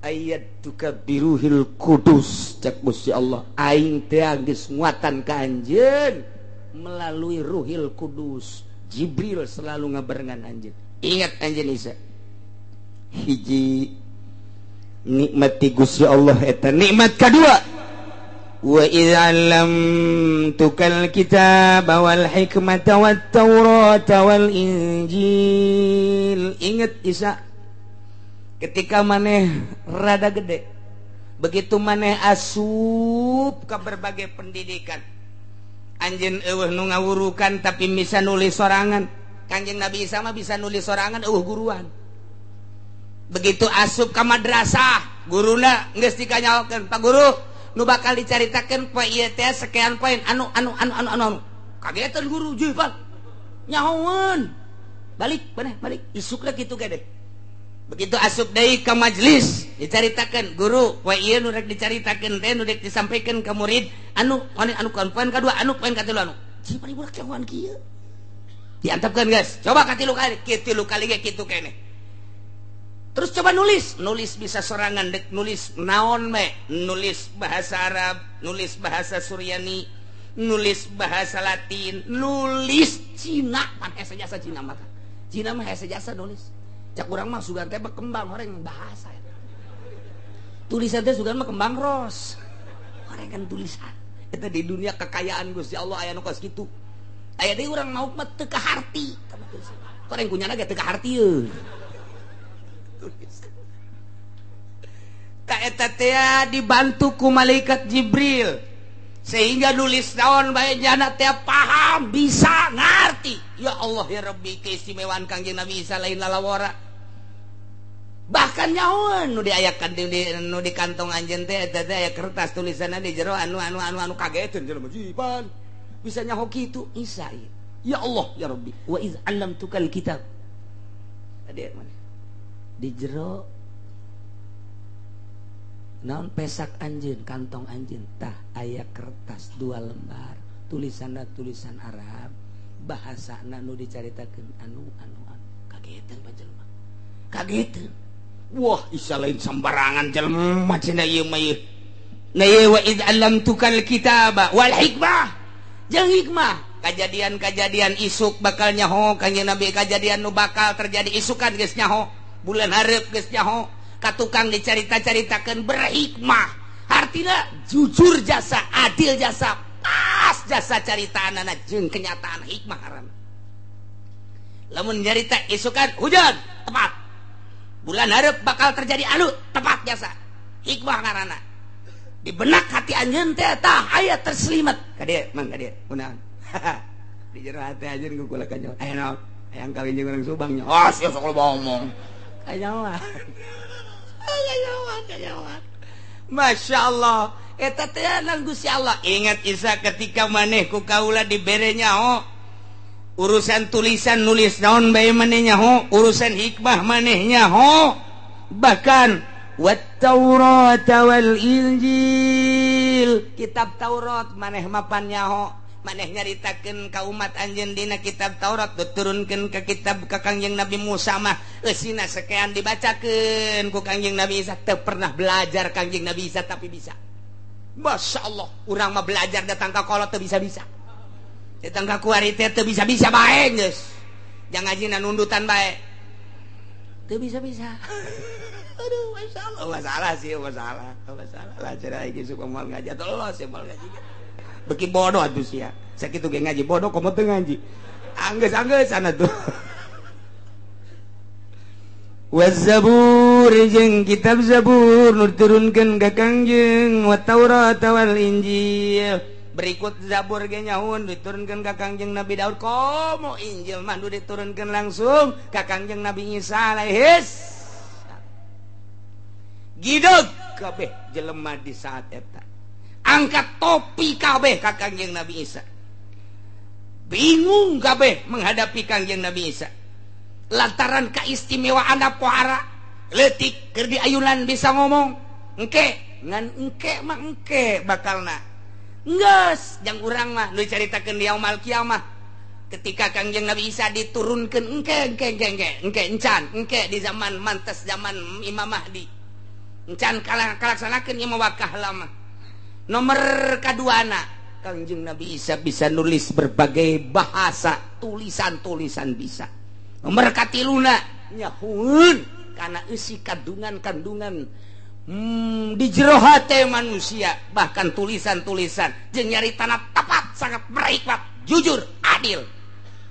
Ayat tuka biruhil kudus cek Gusti Allah aing teh geus nguatan ka anjeun melalui Ruhil Kudus. Jibril selalu ngabarengan anjeun. Ingat anjeun Isa.
Hiji nikmat ti Gusti Allah eta nikmat kadua. Wa idz 'allamtukal kitaba wal hikmata wat taurata wal injil.
Ingat Isa, ketika maneh rada gede, begitu maneh asup ke berbagai pendidikan, anjeun eueuh nu ngawurukan tapi bisa nulis sorangan. Kanjeng Nabi Isa mah bisa nulis sorangan eueuh guruan. Begitu asup ke madrasah, guruna geus dikanyaokeun, "Pak guru, nu bakal dicaritakeun poe ieu teh sekian poin anu anu anu anu anu." Kagetan guru jeung Pak. Nyahoeun. Balik maneh balik isukna kitu gede. Begitu asup deui ka majelis dicaritakeun guru poe ieu nu rek dicaritakeun teh nu rek disampaikan ka murid anu anu anu poin kadua anu poin katilu anu. Cing paling budak cawan kieu. Diantepkeun geus. Coba katilu kali, katilu kali ge kitu keneh. Terus coba nulis, nulis bisa sorangan dek nulis naon me, nulis bahasa Arab, nulis bahasa Suryani, nulis bahasa Latin, nulis Cina, pan hese jasa Cina mah. Cina mah hese jasa nulis. Cak urang mah sugan teh kembang horeng bahasa. Tulisan teh sugan mah kembang ros. Horeng kan tulisan. Eta di dunia kekayaan Gusti Allah aya nu kos kitu. Aya deui urang mauk mah teu kaharti. Horeng kunyana ge teu kaharti euy. Tak eta teh dibantu ku malaikat Jibril sehingga nulis naon bae jana teh paham bisa ngarti. Ya Allah ya Rabbi, keistimewaan Kangjeng Nabi Isa lain lalawara. Bahkan nyahoeun nu diayakan di nu di kantong anjeun teh eta teh aya kertas tulisanna di jero anu anu anu anu kageteun jelema jipan bisa nyaho kitu Isa. Ya Allah ya Rabbi, wa iz 'allamtukal kitab. Tadi mana? Di jero naon pesak anjeun kantong anjeun tah aya kertas 2 lembar tulisanna tulisan Arab bahasana nu dicaritakeun anu anu anu kageteun panjelma kageteun. Wah Isa lain sembarangan jelema cenah ieu mah ieu. Na ieu wa id 'allamtukal kitaba wal hikmah jeung hikmah kajadian-kajadian isuk bakal nyaho Kanjeng Nabi kajadian nu bakal terjadi isukan geus nyaho bulan hareup geus nyaho ka tukang dicarita-caritakeun berhikmah artina jujur jasa adil jasa pas jasa caritaanana jeung kenyataan hikmah ngaranna. Lamun nyarita isukan hujan tepat, bulan hareup bakal terjadi anu tepat jasa hikmah ngaranna. Di benak hati anjeun teh tah aya terselimet ka dieu mang ka dieu kunaon di jero hati anjeun ku kula kanyo aya naon hayang kawin jeung urang Subang nya. Oh sia sok loba omong kanyawan. Kanyawan. Masya Allah eta teh nang Gusti Allah. Ingat Isa ketika maneh ku kaula dibere nyaho urusan tulisan nulis naon bae maneh nyaho urusan hikmah maneh nyaho bahkan wat Taurat wal Injil kitab Taurat maneh mapan nyaho maneh nyaritakeun ka umat anjeun dina kitab Taurat diturunkeun ka kitab ka Kangjeng Nabi Musa mah eusina sekian dibacakeun ku Kangjeng Nabi Isa. Teu pernah belajar Kangjeng Nabi Isa tapi bisa. Masya Allah urang mah belajar datang ka kolot teu bisa-bisa datang ka kuari teh teu bisa-bisa bae geus jang ngajina nundutan bae teu bisa-bisa. Aduh masya Allah masalah sih masalah masalah lah cenah iki suka moal ngaji atuh los moal ngaji beki bodoh atuh sia sakitu ge ngaji bodoh komo teu ngaji anggeus-anggeus sana tuh. Waz-Zabur jeung kitab Zabur nu diturunkeun ka Kangjeng wa Taurat wal Injil berikut Zabur ge nyaun diturunkeun ka Kangjeng Nabi Daud komo Injil mah nu diturunkeun langsung ka Kangjeng Nabi Isa alaihis. Gideg kabeh jelema di saat eta. Angkat topi kabeh ka Kangjeng Nabi Isa. Bingung kabeh menghadapi Kangjeng Nabi Isa. Lantaran keistimewaan pohara leutik keur diayunan bisa ngomong. Engke ngan engke mah engke bakalna. Geus jang urang mah nu dicaritakeun di yaumul kiamah. Ketika Kangjeng Nabi Isa diturunkeun engke engke engke engke engke encan engke di zaman mantes zaman Imam Mahdi. Encan kalaksanakeun ieu mah wakah lama. Nomor kaduana Kangjeng Nabi Isa bisa nulis berbagai bahasa, tulisan-tulisan bisa. Nomor katiluna nyahueun kana eusi kandungan-kandungan di jero hate manusia, bahkan tulisan-tulisan jeung nyaritana tepat, sangat berhikmat, jujur, adil.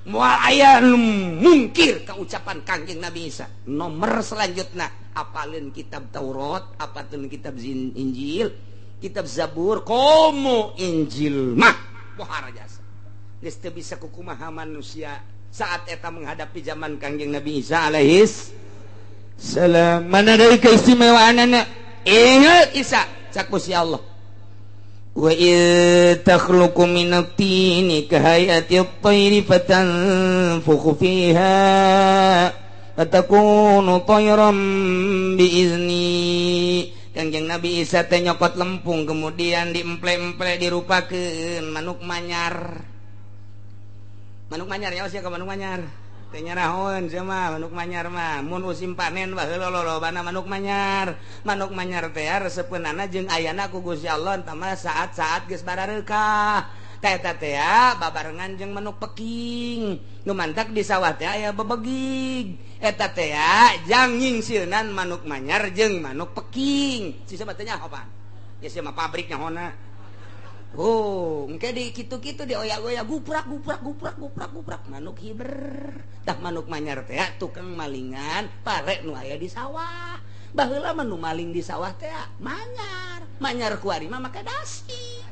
Moal aya nu mungkir ka ucapan Kangjeng Nabi Isa. Nomor selanjutna apalin kitab Taurat, apalin kitab Injil, kitab Zabur, komo Injil mah pohara jasa. Geus teu bisa kukumaha manusia saat eta menghadapi zaman Kangjeng Nabi Isa alaihis salam. Mana deui keistimewaanana? Ingat Isa cak Gusti Allah. Wa id takhluqu minat tini kahayati at-tayri fatanfukhu fiha fatakunu tayran biizni. Kangjeng Nabi Isa teh nyokot lempung kemudian diemple-emple dirupakeun manuk manyar. Manuk manyar ya sia ka manuk manyar. Teh nyarahoeun sia mah manuk manyar mah mun musim panen baheula lolobana manuk manyar. Manuk manyar teh resepeunana jeung ayana ku Gusti Allah tah mah saat-saat geus barareukah. Teh eta teh babarengan jeung manuk peking. Nu mantak di sawah teh aya bebegig. Eta teh jang nyingsieunan manuk manyar jeung manuk peking. Sisa mah teh nyaho pan. Ya sia mah pabrik nyahona. Oh, engke di kitu-kitu dioyak-oyak guprak guprak guprak guprak guprak manuk hiber. Tah manuk manyar teh tukang malingan pare nu aya di sawah. Baheula mah nu maling di sawah teh manyar. Manyar kuari mah make dasi.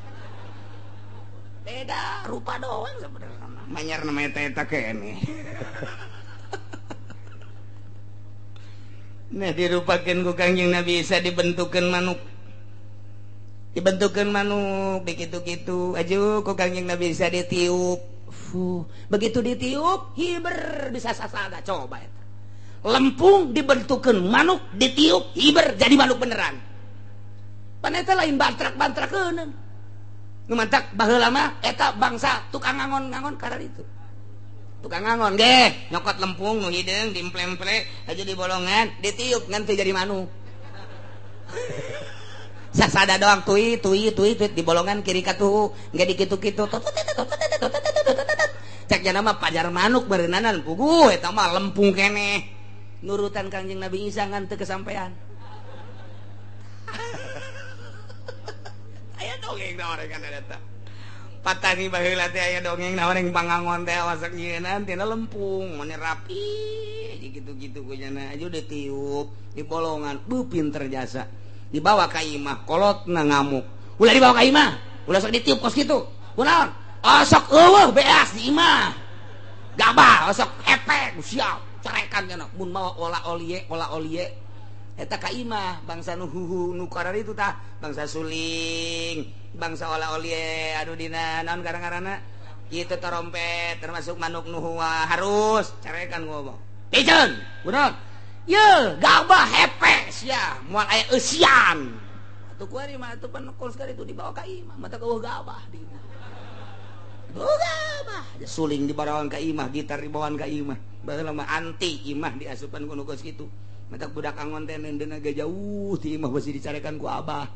Beda rupa doang sebenarnya. Manyar namanya teh eta keneh. Nah dirupakeun ku Kangjeng Nabi Isa dibentukeun manuk. Dibentukeun manuk begitu-gitu aju ku Kangjeng Nabi Isa ditiup. Fuh, begitu ditiup hiber bisa sasaga coba eta. Lempung dibentukeun manuk ditiup hiber jadi manuk beneran. Pan eta lain bantrak-bantrakeun. Nu mantak baheula mah eta bangsa tukang ngangon-ngangon karar itu. Tukang ngangon ge nyokot lempung nu hideung diemple-emple aja di bolongan ditiup ngan teu jadi manuk. Sasada doang tui tui tui tui di bolongan kiri katuhu nggak dikitu-kitu cek jana mah pajar manuk berenanan puguh eta mah lempung keneh nurutan Kangjeng Nabi Isa ngan teu kesampean. Aya dongeng naon kan eta patani baheula teh aya dongeng naon yang pangangon teh wasak nyieunaan tina lempung mane rapi gitu-gitu ku jana aja ditiup di bolongan bu pinter jasa dibawa ka imah kolotna ngamuk. Ulah dibawa ka imah, ulah sok ditiup kos kitu. Kunaon? Osok eueuh beas di imah. Gabah osok epek siap carekan cenah mun mawa ola olie ola olie. Eta ka imah bangsa nu huhu nu kararitu tah, bangsa suling, bangsa ola olie anu dina naon garang-garana kitu trompet termasuk manuk nu harus carekan ngomong. Piceun, kunaon? Ye, gabah hepe sia, moal aya eusian. Atuh kuari mah atuh pan kos itu dibawa ka imah, mata eueuh gabah di imah. Eueuh gabah, suling dibawaan ka imah, gitar dibawaan ka imah. Baheula mah anti imah diasupan ku nu kos kitu. Mata budak angon teh neundeun ge jauh ti imah beusi dicarekan ku abah.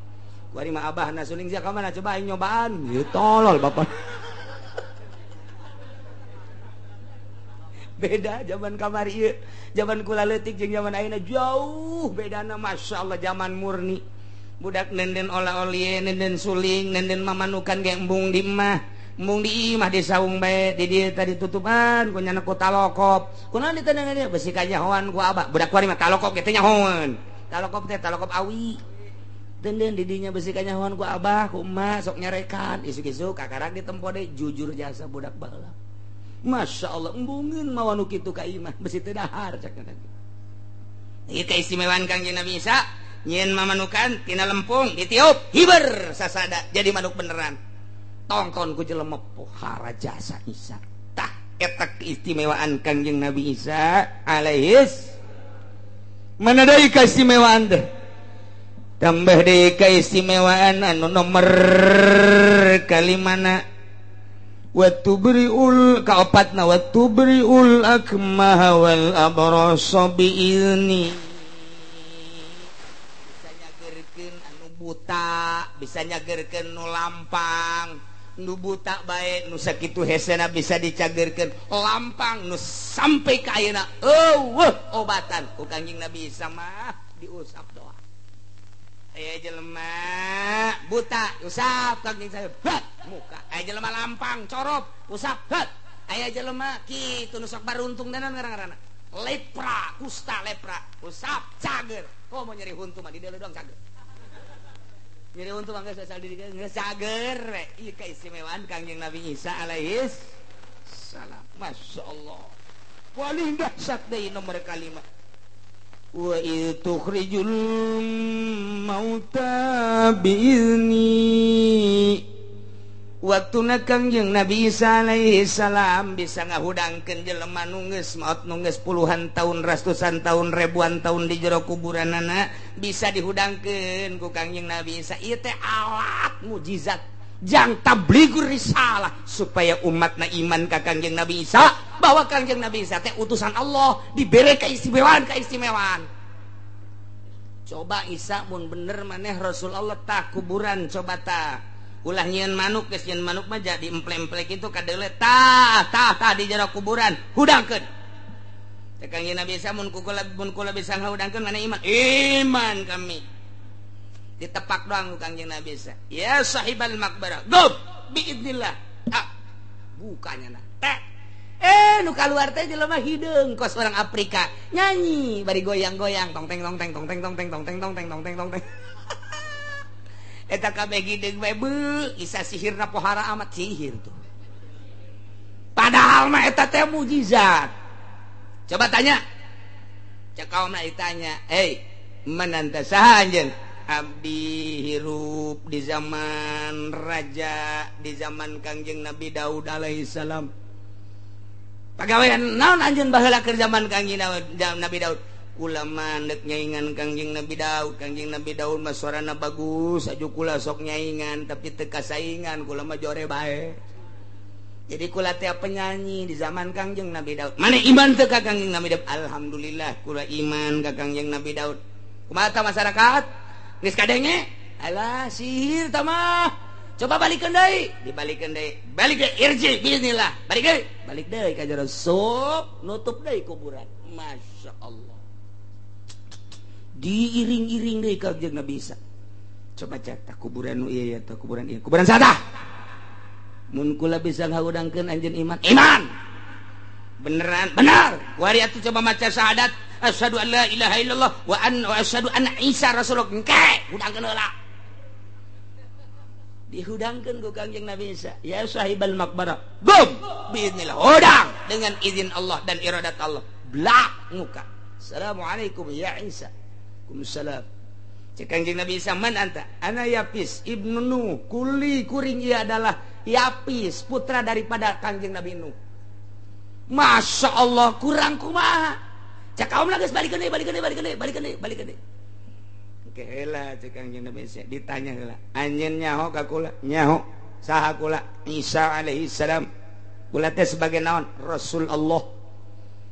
Kuari mah abah na suling sia ka mana coba aing nyobaan. Ye tolol bapak. Beda zaman kamari ieu, zaman kula leutik jeung zaman ayeuna jauh bedana masyaallah zaman murni. Budak nenden ola-olie, nenden suling, nenden mamanukan ge embung di imah. Embung di imah di saung bae, di dieu tadi tutupan ku nyana ku talokop. Kunaon ditendengan dieu besi kanyahoan ku abah. Budak kuari mah talokop ge teh nyahoan. Talokop teh talokop awi. Denden di dinya besi kanyahoan ku abah, ku emak sok nyarekan, isuk-isuk kakarak ditempo deui jujur jasa budak baheula. Masya Allah, embungeun mawa nu kitu ka imah besi teu dahar cak teh. Ieu keistimewaan Kangjeng Nabi Isa Nyieun mamanukan tina lempung ditiup hiber sasada jadi manuk beneran. Tongton ku jelema pohara jasa Isa. Tah eta keistimewaan Kangjeng Nabi Isa alaihis. Mana deui keistimewaan teh? Tambah deui keistimewaan anu nomor kalimana wa tubriul kaopatna wa tubriul akmaha wal abrasa biizni. Bisa nyagerkeun anu buta, bisa nyagerkeun nu lampang, nu buta bae nu sakitu hesena bisa dicagerkeun, lampang nu sampai ka ayeuna eueuh obatan ku Kangjeng Nabi Isa mah diusap doa. Aya jelema buta usap Kangjeng saya muka, aya jelema lampang corop usap het, aya jelema kitu nu sok baruntung danan ngaran-ngaranna lepra kusta lepra usap cager. Komo nyeri huntu mah di deuleu doang cager. Nyeri huntu mah geus asal di geus cager we. Ieu keistimewaan Kangjeng Nabi Isa alaihis salam. Masya Allah. Paling dahsyat deui nomor kalima. Wa idh tukhrijul mauta biizni. Waktuna Kangjeng Nabi Isa alaihi salam bisa ngahudangkeun jelema nu geus maot nu geus puluhan tahun, ratusan tahun, ribuan tahun di jero kuburanana bisa dihudangkeun ku Kangjeng Nabi Isa. Ieu teh alat mujizat jang tablighur risalah supaya umatna iman ka Kangjeng Nabi Isa bahwa Kangjeng Nabi Isa teh utusan Allah, dibere keistimewaan-keistimewaan. Coba Isa mun bener maneh Rasul Allah tah kuburan coba tah. Ulah nyieun manuk geus nyieun manuk mah jadi emple-emple kitu kadeule tah tah tah di jero kuburan hudangkeun. Teh Kangjeng Nabi Isa mun kula bisa ngahudangkeun maneh iman. Iman kami. Ditepak doang ku Kangjeng Nabi Isa. Ya sahibal maqbarah, gum biidznillah. Ah, bukanya nah. Teh. Nu kaluar teh jelema hideung kos orang Afrika. Nyanyi bari goyang-goyang tong teng tong teng tong teng tong teng tong teng tong teng tong teng tong teng. Eta kabeh hideung bae beuh, Isa sihirna pohara amat sihir tuh. Padahal mah eta teh mujizat. Coba tanya. Cek kaumna ditanya, "Hei, mananta saha anjeun?" Abdi hirup di zaman raja, di zaman Kangjeng Nabi Daud alaihissalam. Pagawean naon anjeun baheula keur zaman Kangjeng Nabi Daud? Kula mah deuk nyaingan Kangjeng Nabi Daud. Kangjeng Nabi Daud mah suarana bagus, aju kula sok nyaingan tapi teu kasaingan, kula mah jore bae. Jadi kula teh penyanyi di zaman Kangjeng Nabi Daud. Mana iman teu ka Kangjeng Nabi Daud? Alhamdulillah kula iman ka Kangjeng Nabi Daud. Kumaha ta masyarakat? Geus kadenge? Alah sihir tah mah. Coba balikeun deui, dibalikeun deui. Balik deui irji biiznillah. Balik deui, balik deui ka jero sup, nutup deui kuburan. Masya Allah. Diiring-iring deui ka Kangjeng Nabi Isa. Coba cek tah kuburan nu ieu ya tah kuburan ieu. Kuburan saha tah? Mun kula bisa ngahudangkeun anjeun iman. Iman. Beneran, benar. Wari atuh coba maca syahadat. Asyhadu an la ilaha illallah wa anna wa asyhadu anna Isa rasulullah. Engke hudangkeun heula. Dihudangkeun ku Kangjeng Nabi Isa. Ya sahibal maqbarah. Gum biiznillah. Hudang dengan izin Allah dan iradat Allah. Blak muka. Assalamualaikum ya Isa. Waalaikumsalam. Cek Kangjeng Nabi Isa, man anta? Ana Yapis ibnu Nuh. Kuli kuring ia adalah Yapis, putra daripada Kangjeng Nabi Nuh. Masya Allah, kurang kumaha. Cek kaum geus balikeun deui, balikeun deui, balikeun deui, balikeun deui, balikeun deui. Oke heula cek Kangjeng Nabi Isa ditanya heula. Anjeun nyaho ka kula? Nyaho. Saha kula? Isa alaihi salam. Kula teh sebagai naon? Rasul Allah.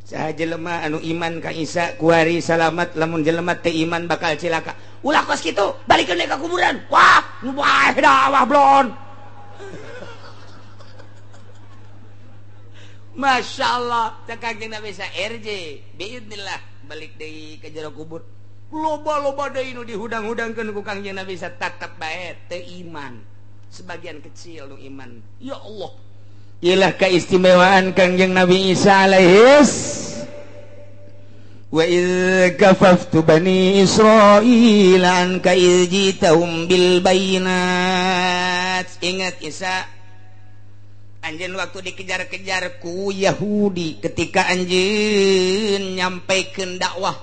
Saha jelema anu iman ka Isa kuari salamat, lamun jelema teu iman bakal cilaka. Ulah kos kitu, balikeun deui ka kuburan. Wah, nu bae dakwah blon. Masya Allah, cek Kangjeng Nabi Isa RJ biidznillah balik deui ka jero kubur. Loba-loba deui nu dihudang-hudangkeun ku Kangjeng Nabi Isa tetep bae teu iman. Sebagian kecil nu iman. Ya Allah. Ilah keistimewaan Kangjeng Nabi Isa alaihis. Wa idz kafaftu bani Israil anka idz jitahum bil bayinat. Ingat Isa, anjeun waktu dikejar-kejar ku Yahudi ketika anjeun nyampaikeun dakwah,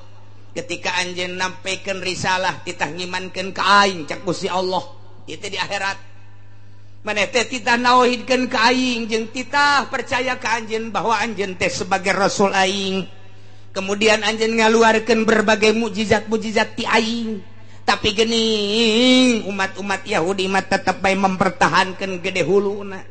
Ketika anjeun nampekeun risalah titah ngimankeun ka aing cak Gusti Allah. Ieu teh di akhirat. Maneh teh titah nauhidkeun ka aing jeung titah percaya ka anjeun bahwa anjeun teh sebagai rasul aing. Kemudian anjeun ngaluarkeun berbagai mukjizat-mukjizat ti aing. Tapi geuning umat-umat Yahudi mah tetep bae mempertahankeun gede huluna.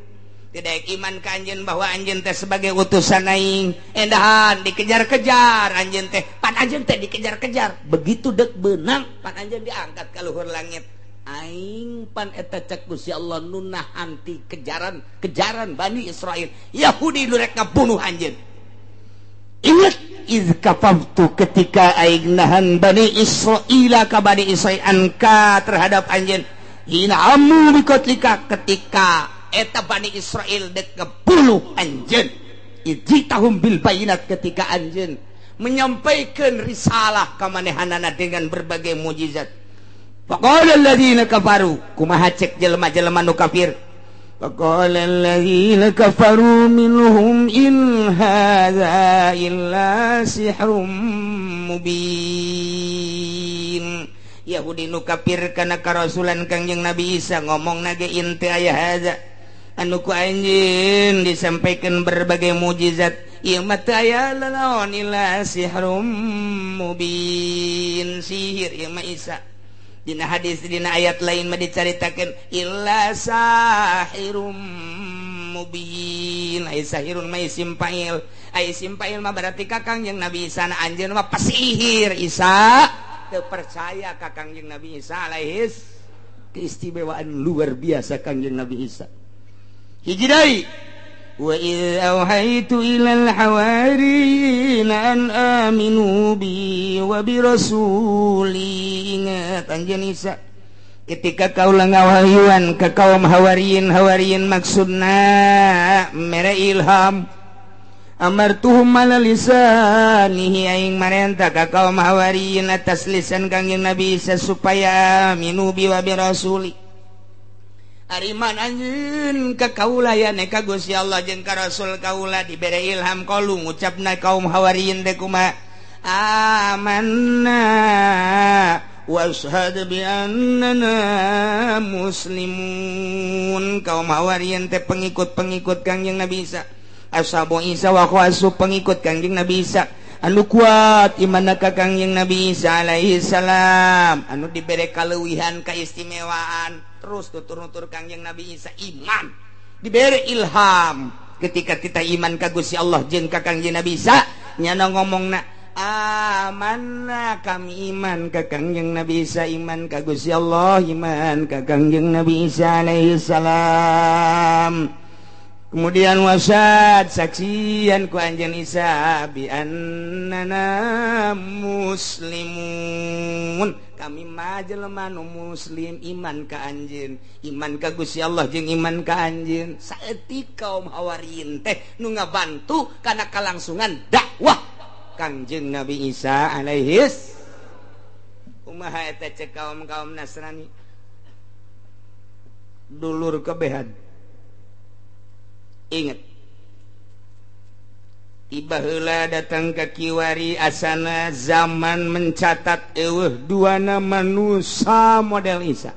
Tidak iman ka anjeun bahwa anjeun teh sebagai utusan aing. Endahan dikejar-kejar anjeun teh, pan anjeun teh dikejar-kejar. Begitu dek beunang pan anjeun diangkat ka luhur langit. Aing pan eta cek Gusti Allah nu nahan ti kejaran-kejaran Bani Israil. Yahudi nu rek ngabunuh anjeun. Ingat iz kafaftu ketika aing nahan Bani Israila ka Bani Israil anka terhadap anjeun. Hina amu bikotlika ketika eta Bani Israel dek ngebunuh anjeun. Ijitahum bil bayinat ketika anjeun menyampaikan risalah ka manehanana dengan berbagai mukjizat. Faqala alladziina kafaru kumaha cek jelema-jelema nu kafir.
Faqala alladziina kafaru minhum in hadza illa sihrum mubin.
Yahudi nu kafir kana karasulan Kangjeng Nabi Isa ngomong nage in teu aya hadza anu ku anjeun disampaikan berbagai mukjizat ieu mah teu aya lalaon illa sihrum mubin sihir ieu mah Isa. Dina hadis dina ayat lain mah dicaritakeun illa sahirum mubin. Ai sahirun mah isim fa'il, ai isim fa'il mah berarti ka Kangjeng Nabi Isa na anjeun mah pasihir Isa teu percaya ka Kangjeng Nabi Isa alaihis.
Keistimewaan luar biasa Kangjeng Nabi Isa.
Hiji deui
wa idz auhaitu ilal hawariyina an aminu bi wa bi rasuli.
Ingat anjeun Isa ketika kaula ngawahyuan ka kaum hawariyin, hawariyin maksudna mere ilham. Amartuhum ala lisanihi aing marenta ka kaum hawariyin atas lisan Kangjeng Nabi Isa supaya aminu bi wa bi rasuli. Ariman anjeun ka kaula ya ne ka Gusti Allah jeung ka Rasul kaula dibere ilham kalu ngucapna kaum hawariyin teh kumaha amanna
washhad bi annana muslimun.
Kaum hawariyin teh pengikut-pengikut Kangjeng Nabi Isa, ashabu Isa wa khawasu pengikut Kangjeng Nabi Isa anu kuat imanna ka Kangjeng Nabi Isa alaihi salam anu dibere kaleuwihan kaistimewaan. Terus tutur-nutur Kangjeng Nabi Isa iman dibere ilham ketika kita iman ka Gusti Allah jeung ka Kangjeng Nabi Isa nyana ngomongna amanna kami iman ka Kangjeng Nabi Isa, iman ka Gusti Allah, iman ka Kangjeng Nabi Isa alaihi salam. Kemudian wasad saksian ku anjeun Isa bi annana muslimun. Kami mah jelema nu muslim iman ka anjeun, iman ka Gusti Allah jeung iman ka anjeun. Saeutik kaum hawariyin teh nu ngabantu kana kalangsungan dakwah Kangjeng Nabi Isa alaihis. Kumaha eta cek kaum-kaum Nasrani? Dulur kebehan. Ingat tiba heula datang ke kiwari asana zaman mencatat eueuh duana manusia model Isa.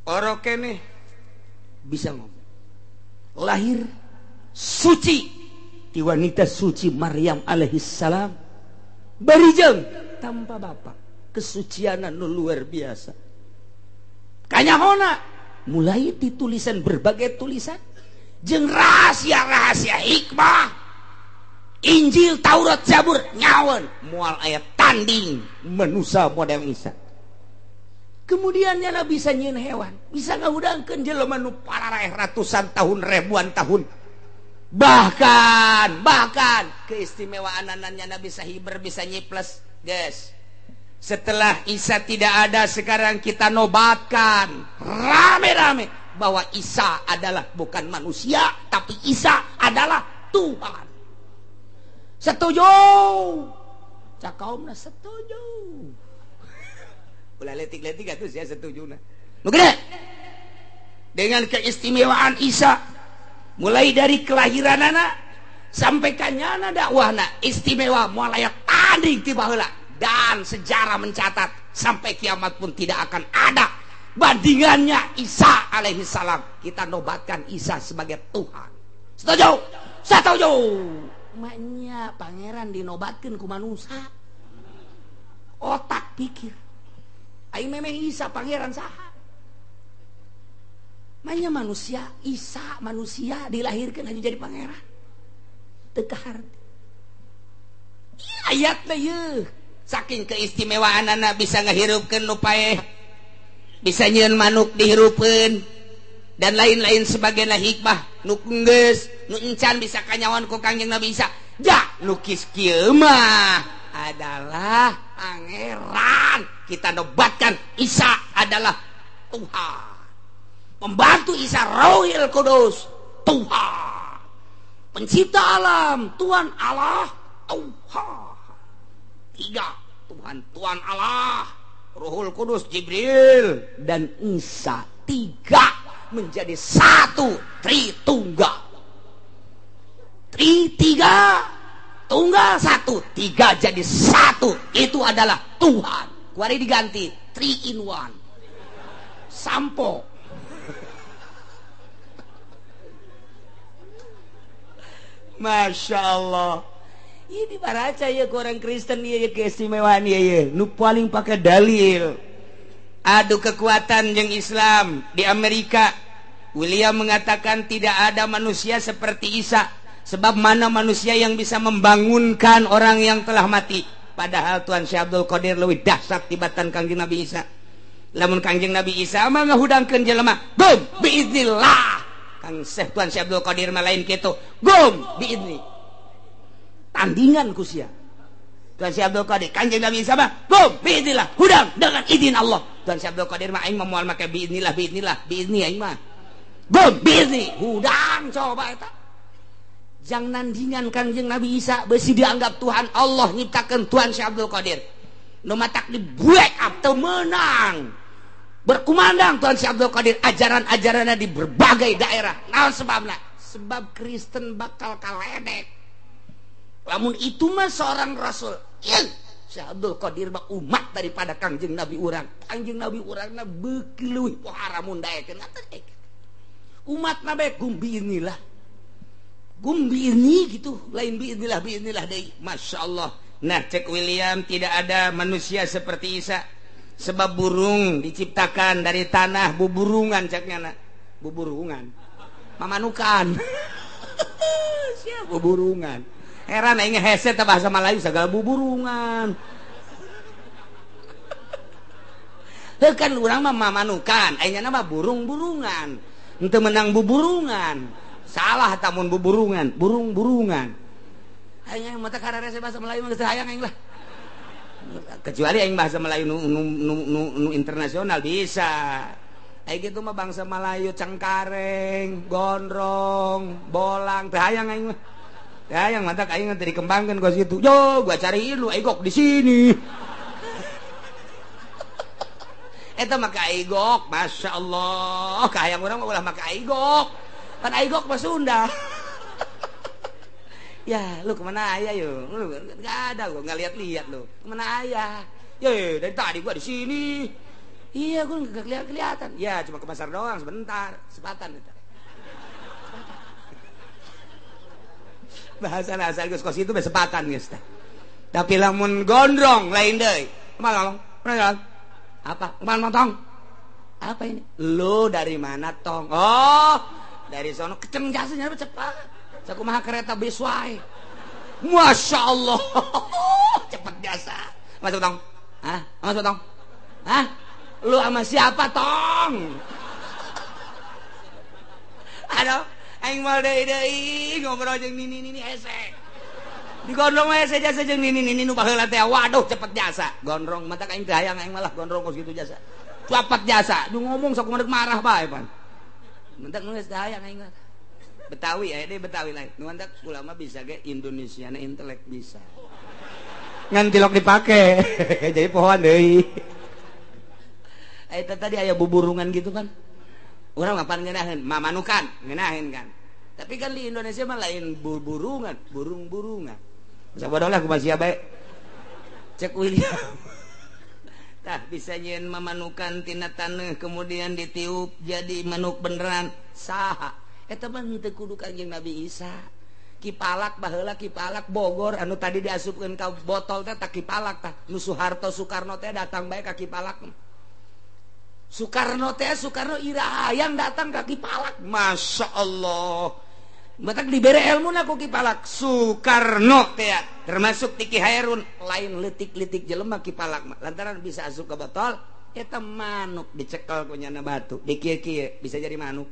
Orok keneh bisa ngomong. Lahir suci ti wanita suci Maryam alaihi salam barijeng tanpa bapak. Kesucianan nu luar biasa. Kanyahona mulai di tulisan berbagai tulisan jeung rahasia-rahasia hikmah Injil, Taurat, Zabur nyawan moal aya tanding manusia model Isa. Kemudian nyana bisa nyieun hewan, bisa ngahudangkeun jelema nu pararaeh ratusan tahun, ribuan tahun. Bahkan keistimewaan nyana bisa hiber, bisa nyiples, guys. Setelah Isa tidak ada sekarang kita nobatkan rame-rame bahwa Isa adalah bukan manusia tapi Isa adalah Tuhan. Setuju? Cak kaumna setuju. Ulah letik-letik atuh sia setujuna. Nu gede. Dengan keistimewaan Isa mulai dari kelahiranana sampai kanyana dakwahna istimewa moal aya tanding ti baheula dan sejarah mencatat sampai kiamat pun tidak akan ada bandingannya Isa alaihi salam. Kita nobatkan Isa sebagai Tuhan. Setuju? Setuju. Maknya pangeran dinobatkan ku manusia. Otak pikir. Aing memang Isa pangeran saha? Maknya manusia, Isa manusia dilahirkan hanya jadi pangeran. Teu kaharti. Ayatna yeuh. Saking keistimewaanana bisa ngahirupkeun nu paeh. Bisa nyieun manuk dihirupeun dan lain-lain sebagainya hikmah nu geus nu encan bisa kanyawan ku Kangjeng Nabi Isa. Ja lukis kieu mah adalah pangeran. Kita nobatkan Isa adalah Tuhan. Pembantu Isa Rohil Kudus Tuhan. Pencipta alam Tuhan Allah Tuhan. Tiga Tuhan, Tuhan Allah, Ruhul Kudus, Jibril dan Isa. Tiga menjadi satu, Tritunggal. Tri tiga, tunggal satu, tiga jadi satu. Itu adalah Tuhan. Kuari diganti 3 in 1. Sampo. Masya Allah. Ini baraca ya ke orang Kristen ya keistimewaan ya ya. Nu paling pakai dalil. Adu kekuatan jeung Islam di Amerika. William mengatakan tidak ada manusia seperti Isa. Sebab mana manusia yang bisa membangunkan orang yang telah mati. Padahal Tuhan Syekh Abdul Qadir leuwih dahsyat tibatan Kangjeng Nabi Isa. Lamun Kangjeng Nabi Isa mah ngahudangkeun jelema, gum biiznillah. Kang Syekh Tuhan Syekh Abdul Qadir mah lain kitu. Gum biizni. Tandingan ku sia. Tuhan Syekh Abdul Qadir, Kangjeng Nabi Isa mah gum biiznillah, hudang dengan izin Allah. Tuhan Syekh Abdul Qadir mah aing mah moal make biiznillah, biiznillah, biizni aing mah. Gum biizni, hudang coba eta. Jang nandingan Kangjeng Nabi Isa besi dianggap Tuhan Allah nyiptakeun Tuhan Syekh Abdul Qadir. Nu matak di break up teu meunang. Berkumandang Tuhan Syekh Abdul Qadir ajaran-ajaranna di berbagai daerah. Naon sebabna? Sebab Kristen bakal kaledek. Lamun itu mah seorang rasul. Ieu Syekh Abdul Qadir mah umat daripada Kangjeng Nabi urang. Kangjeng Nabi urangna beuki leuwih pohara mun daekeun. Umatna bae gumbi inilah. Gum biizni gitu, lain biiznillah biiznillah deui. Masya Allah. Nah cek William tidak ada manusia seperti Isa. Sebab burung diciptakan dari tanah, buburungan ceknya nak. Buburungan. Mamanukan. Siap buburungan. Heran aing hese teh bahasa Melayu segala buburungan. Heuh kan urang mah mamanukan, aing mah burung-burungan. Henteu menang buburungan. Salah tamun buburungan, burung-burungan. Aing mata kararese bahasa Melayu mah geus hayang aing lah. Kecuali aing bahasa Melayu nu internasional bisa. Aing kitu mah bangsa Melayu cengkareng, gondrong, bolang, teu hayang aing mah. Teu hayang mata aing teh dikembangkeun ka situ. Yo, gua cariin lu aigok di sini. Eta mah ka aigok, masyaallah. Kahayang urang mah ulah maka aigok. Kan aigok mah Sunda. Ya, lu kemana ayah yo? Lu enggak ada gua enggak lihat-lihat lu. Kemana ayah? Ye, dari tadi gua di sini. Iya, gua enggak kelihatan. Ya, cuma ke pasar doang sebentar, sepatan eta. Bahasa asal geus kos itu besepatan geus tah. Tapi lamun gondrong lain deui. Kumaha ngomong? Apa? Kumaha tong? Apa ini? Lu dari mana tong? Oh, dari sono keceng jasanya cepat. Sakumaha kereta bis wae. Masya Allah. Cepet jasa. Masuk tong. Hah? Masuk tong. Hah? Lu sama siapa tong? Aduh, aing moal deui deui ngobrol jeung nini-nini hese. Digondrong mah hese jasa jeung nini-nini nu baheula teh. Waduh, cepet jasa. Gondrong mata aing teh hayang aing malah gondrong kos kitu jasa. Cepet jasa. Du ngomong sakumaha marah bae pan. Mentak geus teh hayang aing mah. Betawi ya, ini Betawi lain. Nu mantak ulama bisa ge Indonesia na intelek bisa. Ngan tilok dipake. Jadi pohon deui. Eta tadi aya buburungan gitu kan. Urang ngapan ngeunaheun? Mamanukan, ngeunaheun kan. Tapi kan di Indonesia mah lain buburungan, burung-burungan. Sabodoh lah kumaha sia bae. Cek William. Tah bisa nyeun mamanukan tina taneuh kemudian ditiup jadi manuk beneran. Saha? Eta mah teu kudu Kangjeng Nabi Isa. Ki Palak baheula Ki Palak Bogor anu tadi diasupkeun ka botol teh tah Ki Palak tah. Nu Soeharto Soekarno teh datang bae ka Ki Palak. Soekarno teh Soekarno ira hayang datang ka Ki Palak. Masya Allah. Matak dibere ilmuna ku Ki Palak. Soekarno teh termasuk Tiki Hairun lain leutik-leutik jelema Ki Palak mah. Lantaran bisa asup ke botol eta manuk dicekel ku nyana batu. Dikieu-kieu bisa jadi manuk.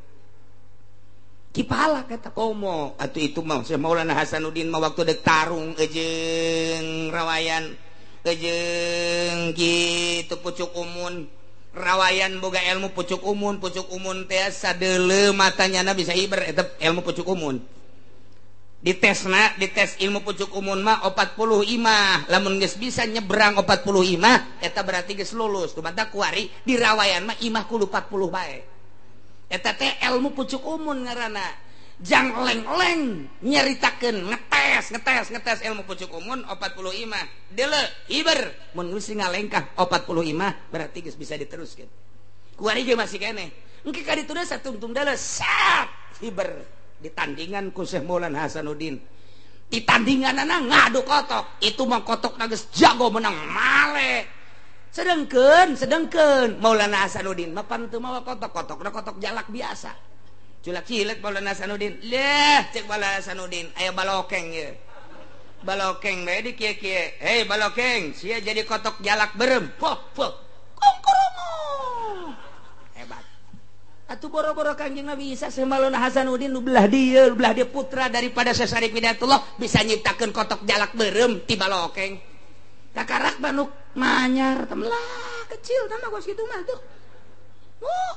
Ki Palak eta komo atuh itu mah Syekh Maulana Hasanuddin mah waktu dek tarung jeung rawayan jeung kitu pucuk umun. Rawayan boga ilmu pucuk umun teh sadeuleu matanyana bisa hiber eta ilmu pucuk umun. Ditesna, dites ilmu pucuk umun mah 40 imah. Lamun geus bisa nyebrang 40 imah eta berarti geus lulus. Tumatak kuari di rawayan mah imah kudu 40 bae. Eta teh ilmu pucuk umun ngaranna. Jang leng-leng nyaritakeun ngetes ilmu pucuk umun 40 imah. Deuleu hiber mun geus ngalengkah 40 imah berarti geus bisa diteruskeun. Kuari ge masih keneh. Engke ka ditu satungtung deuleu sap hiber ditandingan ku Syekh Maulana Hasanuddin. Ditandinganana ngadu kotok. Itu mah kotok geus jago menang male. Sedengkeun Maulana Hasanuddin mah pan teu mawa kotok, kotokna kotok jalak biasa. Culak cilek Maulana Hasanuddin. Leh, cek Maulana Hasanuddin, aya balokeng ye. Balokeng bae di kieu-kieu. Hei balokeng, sia jadi kotok jalak berem. Poh, poh. Kongkorongo. Hebat. Atuh boro-boro Kangjeng Nabi Isa Syekh Maulana Hasanuddin nu belah dieu putra daripada Syekh Syarif Hidayatullah bisa nyiptakeun kotok jalak berem ti balokeng. Takarak manuk manyar temlah kecil tah mah kitu mah tuh.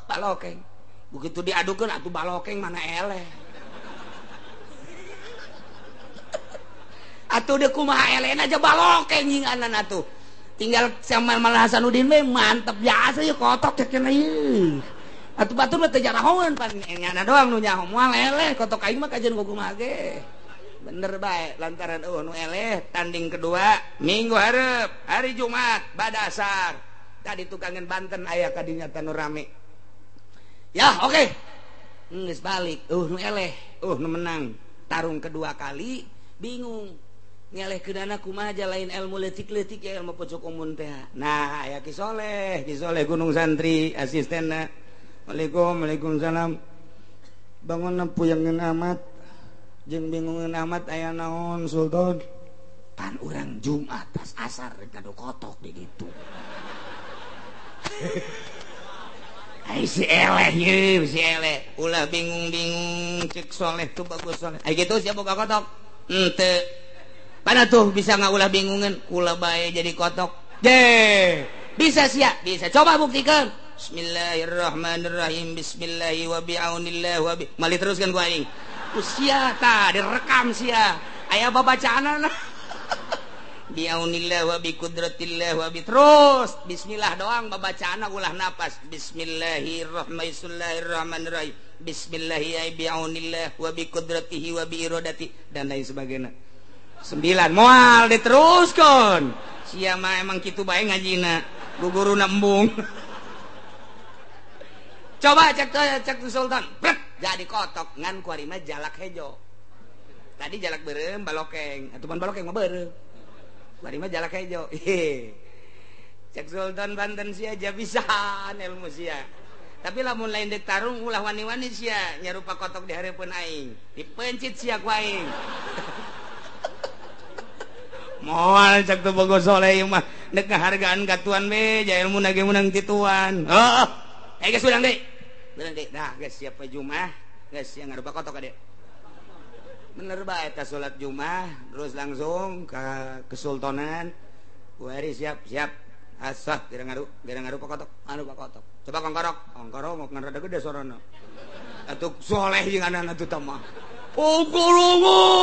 Balokeng. Begitu diadukeun atuh balokeng mana eleh. Atuh deuk kumaha elehna aja balokeng nyinganan atuh. Tinggal sama Maulana Hasanuddin we mantep biasa ye kotok cek cenah ieu. Atuh batur mah teu jarahoeun pan nyana doang nu nyaho moal eleh kotok aing mah kajeun kumaha ge. Bener bae lantaran eueuh nu eleh tanding kedua minggu hareup hari Jumat bada asar. Tadi tukangan Banten aya ka dinya tanu rame. Ya oke, okay. Geus balik, nu eleh, nu menang. Tarung kedua kali, bingung. Ngeleh kedana kumaha aja lain ilmu leutik-leutik ya ilmu pucuk umun teh. Nah, aya Ki Soleh Gunung Santri asistenna. Waalaikum, waalaikumsalam. Bangun puyangeun amat, jeung bingungeun amat aya naon Sultan. Pan urang Jumat tas asar rek ngadu kotok di ditu. Ai si eleh ye, si eleh. Ulah bingung-bingung cek Soleh tuh bagus Soleh. Ai kitu sia boga kotok. Henteu. Pana tuh bisa ngaulah bingungan, kula bae jadi kotok. Je, bisa sia, bisa. Coba buktikan. Bismillahirrahmanirrahim. Bismillahi wa bi'aunillah wa bi. Mali teruskan ku aing. Usia tah direkam sia. Aya babacaanana. Bi'aunillah wa bi qudratillah wa bi terus bismillah doang babacaanna ulah napas. Bismillahirrahmanirrahim. Bismillahi bi'aunillah wa bi qudratihi wa bi iradati dan lain sebagainya. 9 moal diteruskan. Sia mah emang kitu bae ngajina. Guguruna embung. Coba cek Sultan. Brek, jadi kotok ngan kuari mah jalak hejo. Tadi jalak beureum balokeng, atuh pan balokeng mah beureum. Kuari mah jalak hejo. Cek Sultan Banten sia aja bisaan ilmu sia. Tapi lamun lain dek tarung ulah wani-wani sia nyarupa kotok di hareupeun aing. Dipencit sia ku aing. Moal cek teu bogo soleh ieu mah dek ngahargaan ka tuan we ja ilmu ge meunang ti tuan. Heeh. Eh geus urang deui. Beurang deui. Nah, geus siap we Jumat, geus sia ngarupa kotok ka dieu. Bener bae eta salat Jumat terus langsung ka kesultanan. Kuari siap, siap. Asah gara ngaru kotok, anu kotok. Coba kongkorok, kongkorok mau ngan rada gede sorana. Atuh soleh jeung anak atuh tah mah. Kongkorok.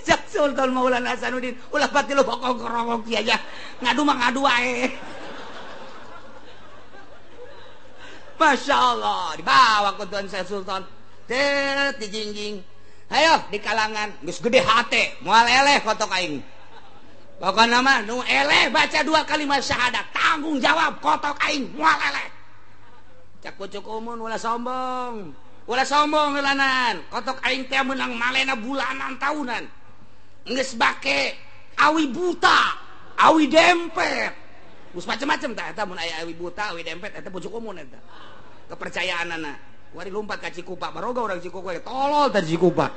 Cak Sultan Maulana Hasanuddin ulah pati lu kongkorok kieu aja. Ngadu mah ngadu wae. Masya Allah, dibawa ke Tuan Syekh Sultan. Tet dijingjing. Ayo di kalangan geus gede hate moal eleh kotok aing. Pokona mah nu eleh baca 2 kalimat syahadat tanggung jawab kotok aing moal eleh. Cak pucuk umun ulah sombong. Ulah sombong heulanan. Kotok aing teh meunang malena bulanan tahunan. Geus bake awi buta, awi dempet. Geus macem-macem tah eta mun aya awi buta, awi dempet eta pucuk umun eta. Kepercayaanana. Wari lompat ka Cikupa, baroga urang Cikupa tolol tadi Cikupa.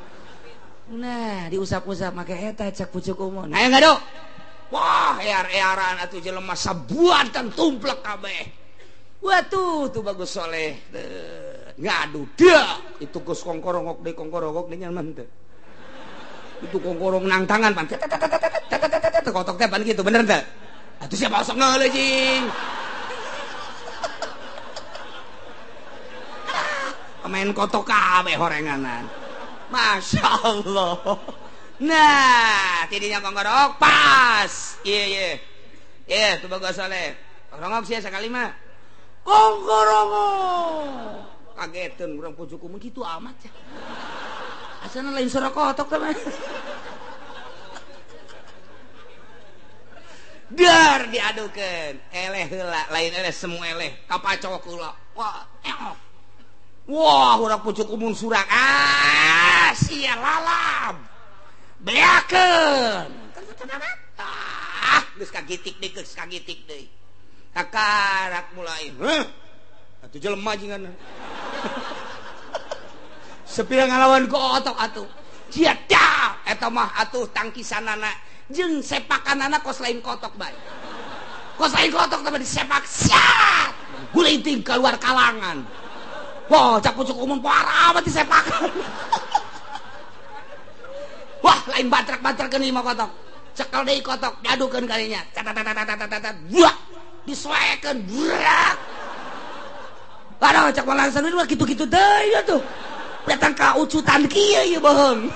Nah, diusap-usap make eta cak pucuk umun. Ayo ngadu. Wah, ear-earan atuh jelema sabuatan tumplek kabeh. Watuh, tuh bagus soleh. Ngadu dia itu geus kongkorongok deui kongkorongok deui nyaman teu. Itu kongkorong nang tangan pan. Kotok teh pan kitu bener teu? Atuh siapa osok ngeuleuh jing. Main kotok kabeh horenganan. Masya Allah. Nah, tidinya kongkorok pas. Iya iya. Iya, tuh bagus soleh. Kongkorok sih sekali mah. Kongkorongok. Kageteun urang pucuk umum kitu amat ya. Asana lain suara kotok teh. Dar diadukeun. Eleh heula, lain eleh semua eleh. Kapacok heula. Wah, eok. Wah, urang pucuk umun surak. Ah, sia lalab. Beakeun. Ah, geus kagitik deui, geus kagitik deui. Kakarak mulai. Heuh. Atuh jelema jingan. Sepira ngalawan ku otok atuh. Sia dah, eta mah atuh tangkisanana jeung sepakanana kos lain kotok bae. Kos lain kotok teh disepak siat. Gulinting keluar kalangan. Wah, cak pucuk umum parah amat disepakan. Wah, lain batrak-batrak keun ieu mah kotok. Cekel deui kotok, diadukeun kalinya. Tat buah, disoekeun burak. Aduh, cak malansan mah kitu-kitu deui atuh. Datang ka ucutan kieu ieu bohong.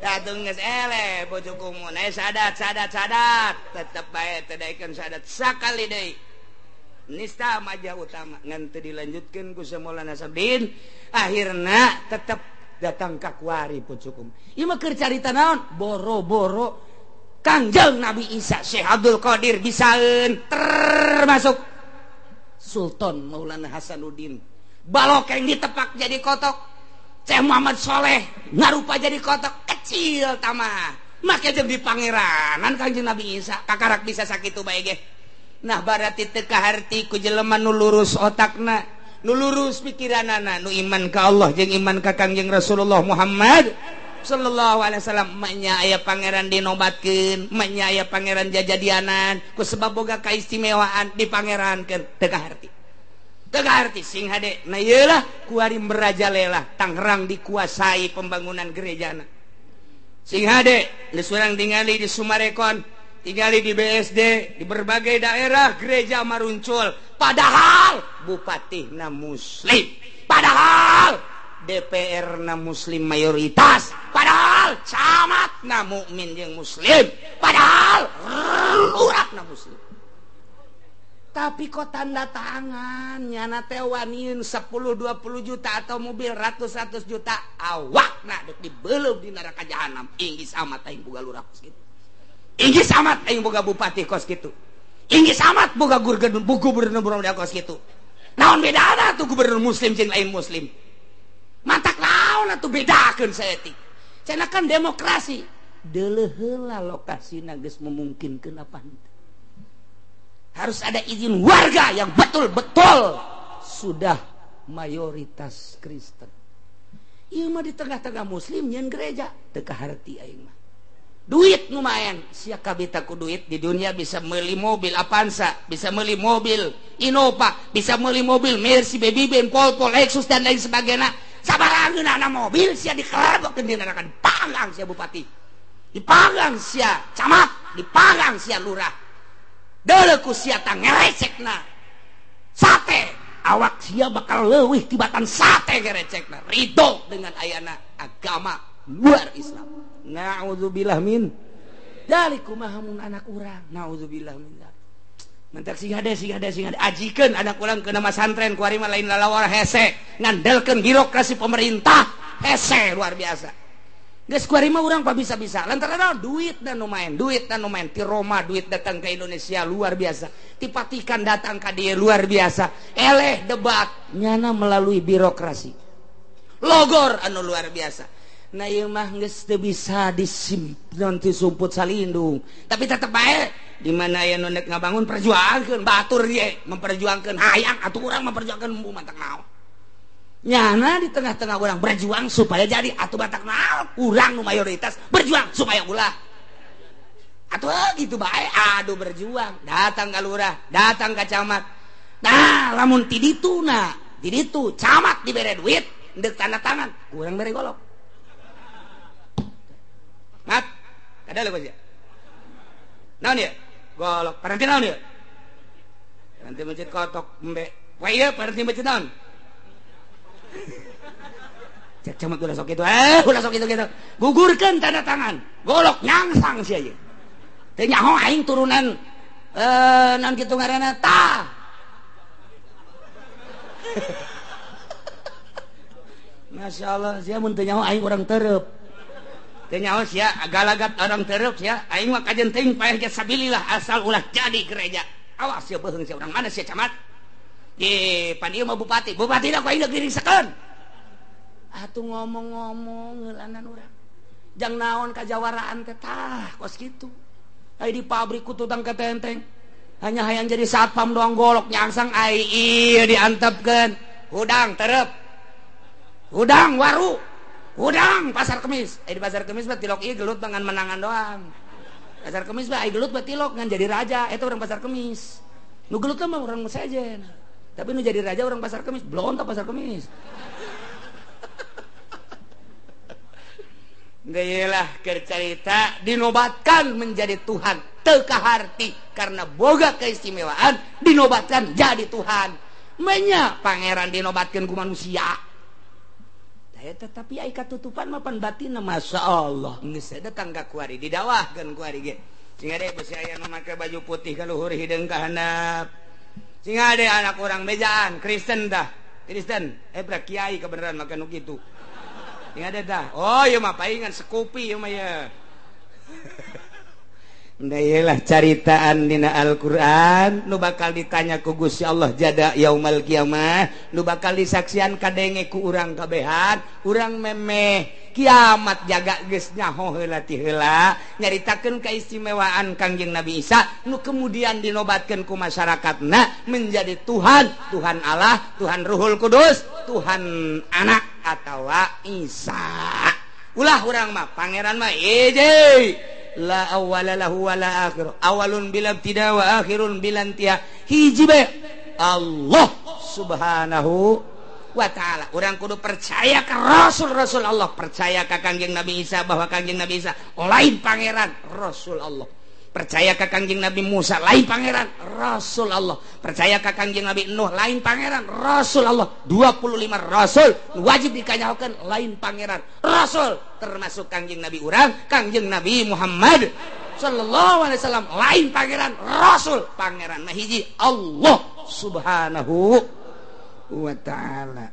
Datang geus eleh pucuk umum. Sadat sadat sadat, tetep bae teu daekeun sadat sakali deui. Nista majah utama ngan teu dilanjutkeun ku Maulana Sabdin akhirna tetep datang ka kuari pucukum. Ieu mah keur carita naon? Boro-boro Kangjeng Nabi Isa Syekh Abdul Qadir bisaeun termasuk Sultan Maulana Hasanuddin. Balokeng ditepak jadi kotok. Syekh Muhammad Soleh ngarupa jadi kotok kecil tamah. Make jeung di pangeranan Kangjeng Nabi Isa kakarak bisa sakitu bae ge. Nah berarti teu kaharti ku jelema nu lurus otakna, nu lurus pikiranana, nu iman ka Allah jeung iman ka Kangjeng Rasulullah Muhammad sallallahu alaihi wasallam. Manya aya pangeran dinobatkeun, manya aya pangeran jajadianan ku sebab boga kaistimewaan dipangerankeun teu kaharti. Teu kaharti sing hade. Nah ieu lah kuari merajalela Tangerang dikuasai pembangunan gerejana. Sing hade geus urang tingali di Sumarekon, tinggali di BSD, di berbagai daerah gereja maruncul. Padahal bupati na muslim, padahal DPR na muslim mayoritas, padahal camat na mukmin jeung muslim, padahal lurah na muslim. Tapi kok tanda tangan nyana teh waniun 10-20 juta atau mobil ratus-ratus juta awakna dek dibeleup di neraka jahanam. Inggis amat aing boga lurah kos kitu. Inggis amat aing boga bupati kos kitu. Inggis amat boga gubernur kos kitu. Naon bedana tuh gubernur muslim jeung lain muslim? Mantak naon atuh bedakeun saeutik. Cenah kan demokrasi. Deuleuh heula lokasina geus memungkinkeun apa henteu. Harus ada izin warga yang betul-betul sudah mayoritas Kristen. Ieu mah di tengah-tengah muslim nyeun gereja teu kaharti aing mah. Duit lumayan, sia kabita ku duit di dunia bisa meuli mobil Avanza, bisa meuli mobil Innova, bisa meuli mobil Mercy, Baby Benz, Volvo, Lexus dan lain sebagainya. Sabaraha mobil sia dikerebokeun di neraka, dipanggang sia bupati, dipanggang sia camat, dipanggang sia lurah. Deuleu ku sia tah ngerecekna sate, awak sia bakal leuwih tibatan sate ngerecekna. Ridho dengan ayana agama luar Islam. Na'udzubillah min dzalik. Kumaha mun anak urang? Na'udzubillah min dzalik. Mentak sing hade sing hade sing hade ajikeun anak urang ke nama santren kuari mah lain lalawar hese ngandelkeun birokrasi pemerintah. Hese luar biasa. Geus kuari mah urang bisa-bisa. Lantaran duit dan lumayan, duit dan lumayan. Ti Roma duit datang ke Indonesia luar biasa. Ti Vatikan datang ka dieu luar biasa. Eleh debat nyana melalui birokrasi. Logor anu luar biasa. Nah ieu mah geus teu bisa disimpan ti sumput salindung. Tapi tetep bae di mana aya nu nek ngabangun perjuangkeun batur ye memperjuangkeun hayang atuh urang memperjuangkeun matak naon. Nyana di tengah-tengah orang berjuang supaya jadi atuh batak naon urang nu mayoritas berjuang supaya ulah atuh gitu bae aduh berjuang datang ka lurah datang ka camat nah lamun ti ditu na ti ditu camat dibere duit ndek tanda tangan kurang bere golok mat kada leuh sia naon ieu golok paranti naon ieu paranti masjid kotok embe we ieu paranti masjid naon cek camat ulah sok itu ulah sok itu gitu gugurkeun tanda tangan golok nyangsang sia ieu teu nyaho aing turunan naon kitu ngaranna tah masyaallah sia mun teu nyaho aing urang tereup teu nyaho sia galagat orang tereup sia aing mah kajen teuing paeh ge sabilillah asal ulah jadi gereja awas sia beuheung sia urang mana sia camat ye pan ieu mah bupati bupati da ku aing diringsekeun atuh ngomong-ngomong heulanan urang jang naon kajawaraan teh tah kos kitu ai di pabrik ku tutang ketenteng hanya hayang jadi satpam doang golok nyangsang ai ieu diantepkeun hudang terep hudang waru hudang pasar kemis ai di pasar kemis mah tilok ieu gelut dengan menangan doang pasar kemis mah ai gelut mah tilok ngan jadi raja eta urang pasar kemis nu gelut mah urang sejen tapi nu jadi raja orang pasar kemis belum tak pasar kemis. Geulah keur carita dinobatkan menjadi Tuhan teu kaharti karena boga keistimewaan dinobatkan jadi Tuhan. Menya pangeran dinobatkan ku manusia. Tetapi ai katutupan mah pan batinna masyaallah geus datang ka kuari didawahkeun kuari ge. Sing ade besi aya nu make baju putih ka luhur hideung ka handap. Sing ade anak orang bejaan Kristen dah. Kristen eh kiai kebenaran make nu kitu. Sing ade dah. Oh ieu mah paingan sekupi ieu mah ya. Iyalah caritaan dina Al-Qur'an nu bakal ditanya ku Gusti Allah jada yaumal kiamah nu bakal disaksian kadenge ku urang kabehan urang memeh kiamat jaga geus nyaho heula ti heula nyaritakeun keistimewaan Kangjeng Nabi Isa nu kemudian dinobatkeun ku masyarakatna menjadi Tuhan, Tuhan Allah, Tuhan Ruhul Kudus, Tuhan Anak atawa Isa. Ulah urang mah pangeran mah hiji la awwala lahu wala akhir awalun bila ibtida wa akhirun bila intiha hiji bae Allah subhanahu wa ta'ala. Urang kudu percaya ke rasul-rasul Allah, percaya ka Kangjeng Nabi Isa bahwa Kangjeng Nabi Isa lain pangeran, rasul Allah. Percaya ka Kangjeng Nabi Musa lain pangeran, rasul Allah. Percaya ka Kangjeng Nabi Nuh lain pangeran, rasul Allah. 25 rasul wajib dikanyahokeun lain pangeran, rasul termasuk Kangjeng Nabi urang, Kangjeng Nabi Muhammad sallallahu alaihi wasallam lain pangeran, rasul. Pangeran mah hiji Allah subhanahu wa ta'ala.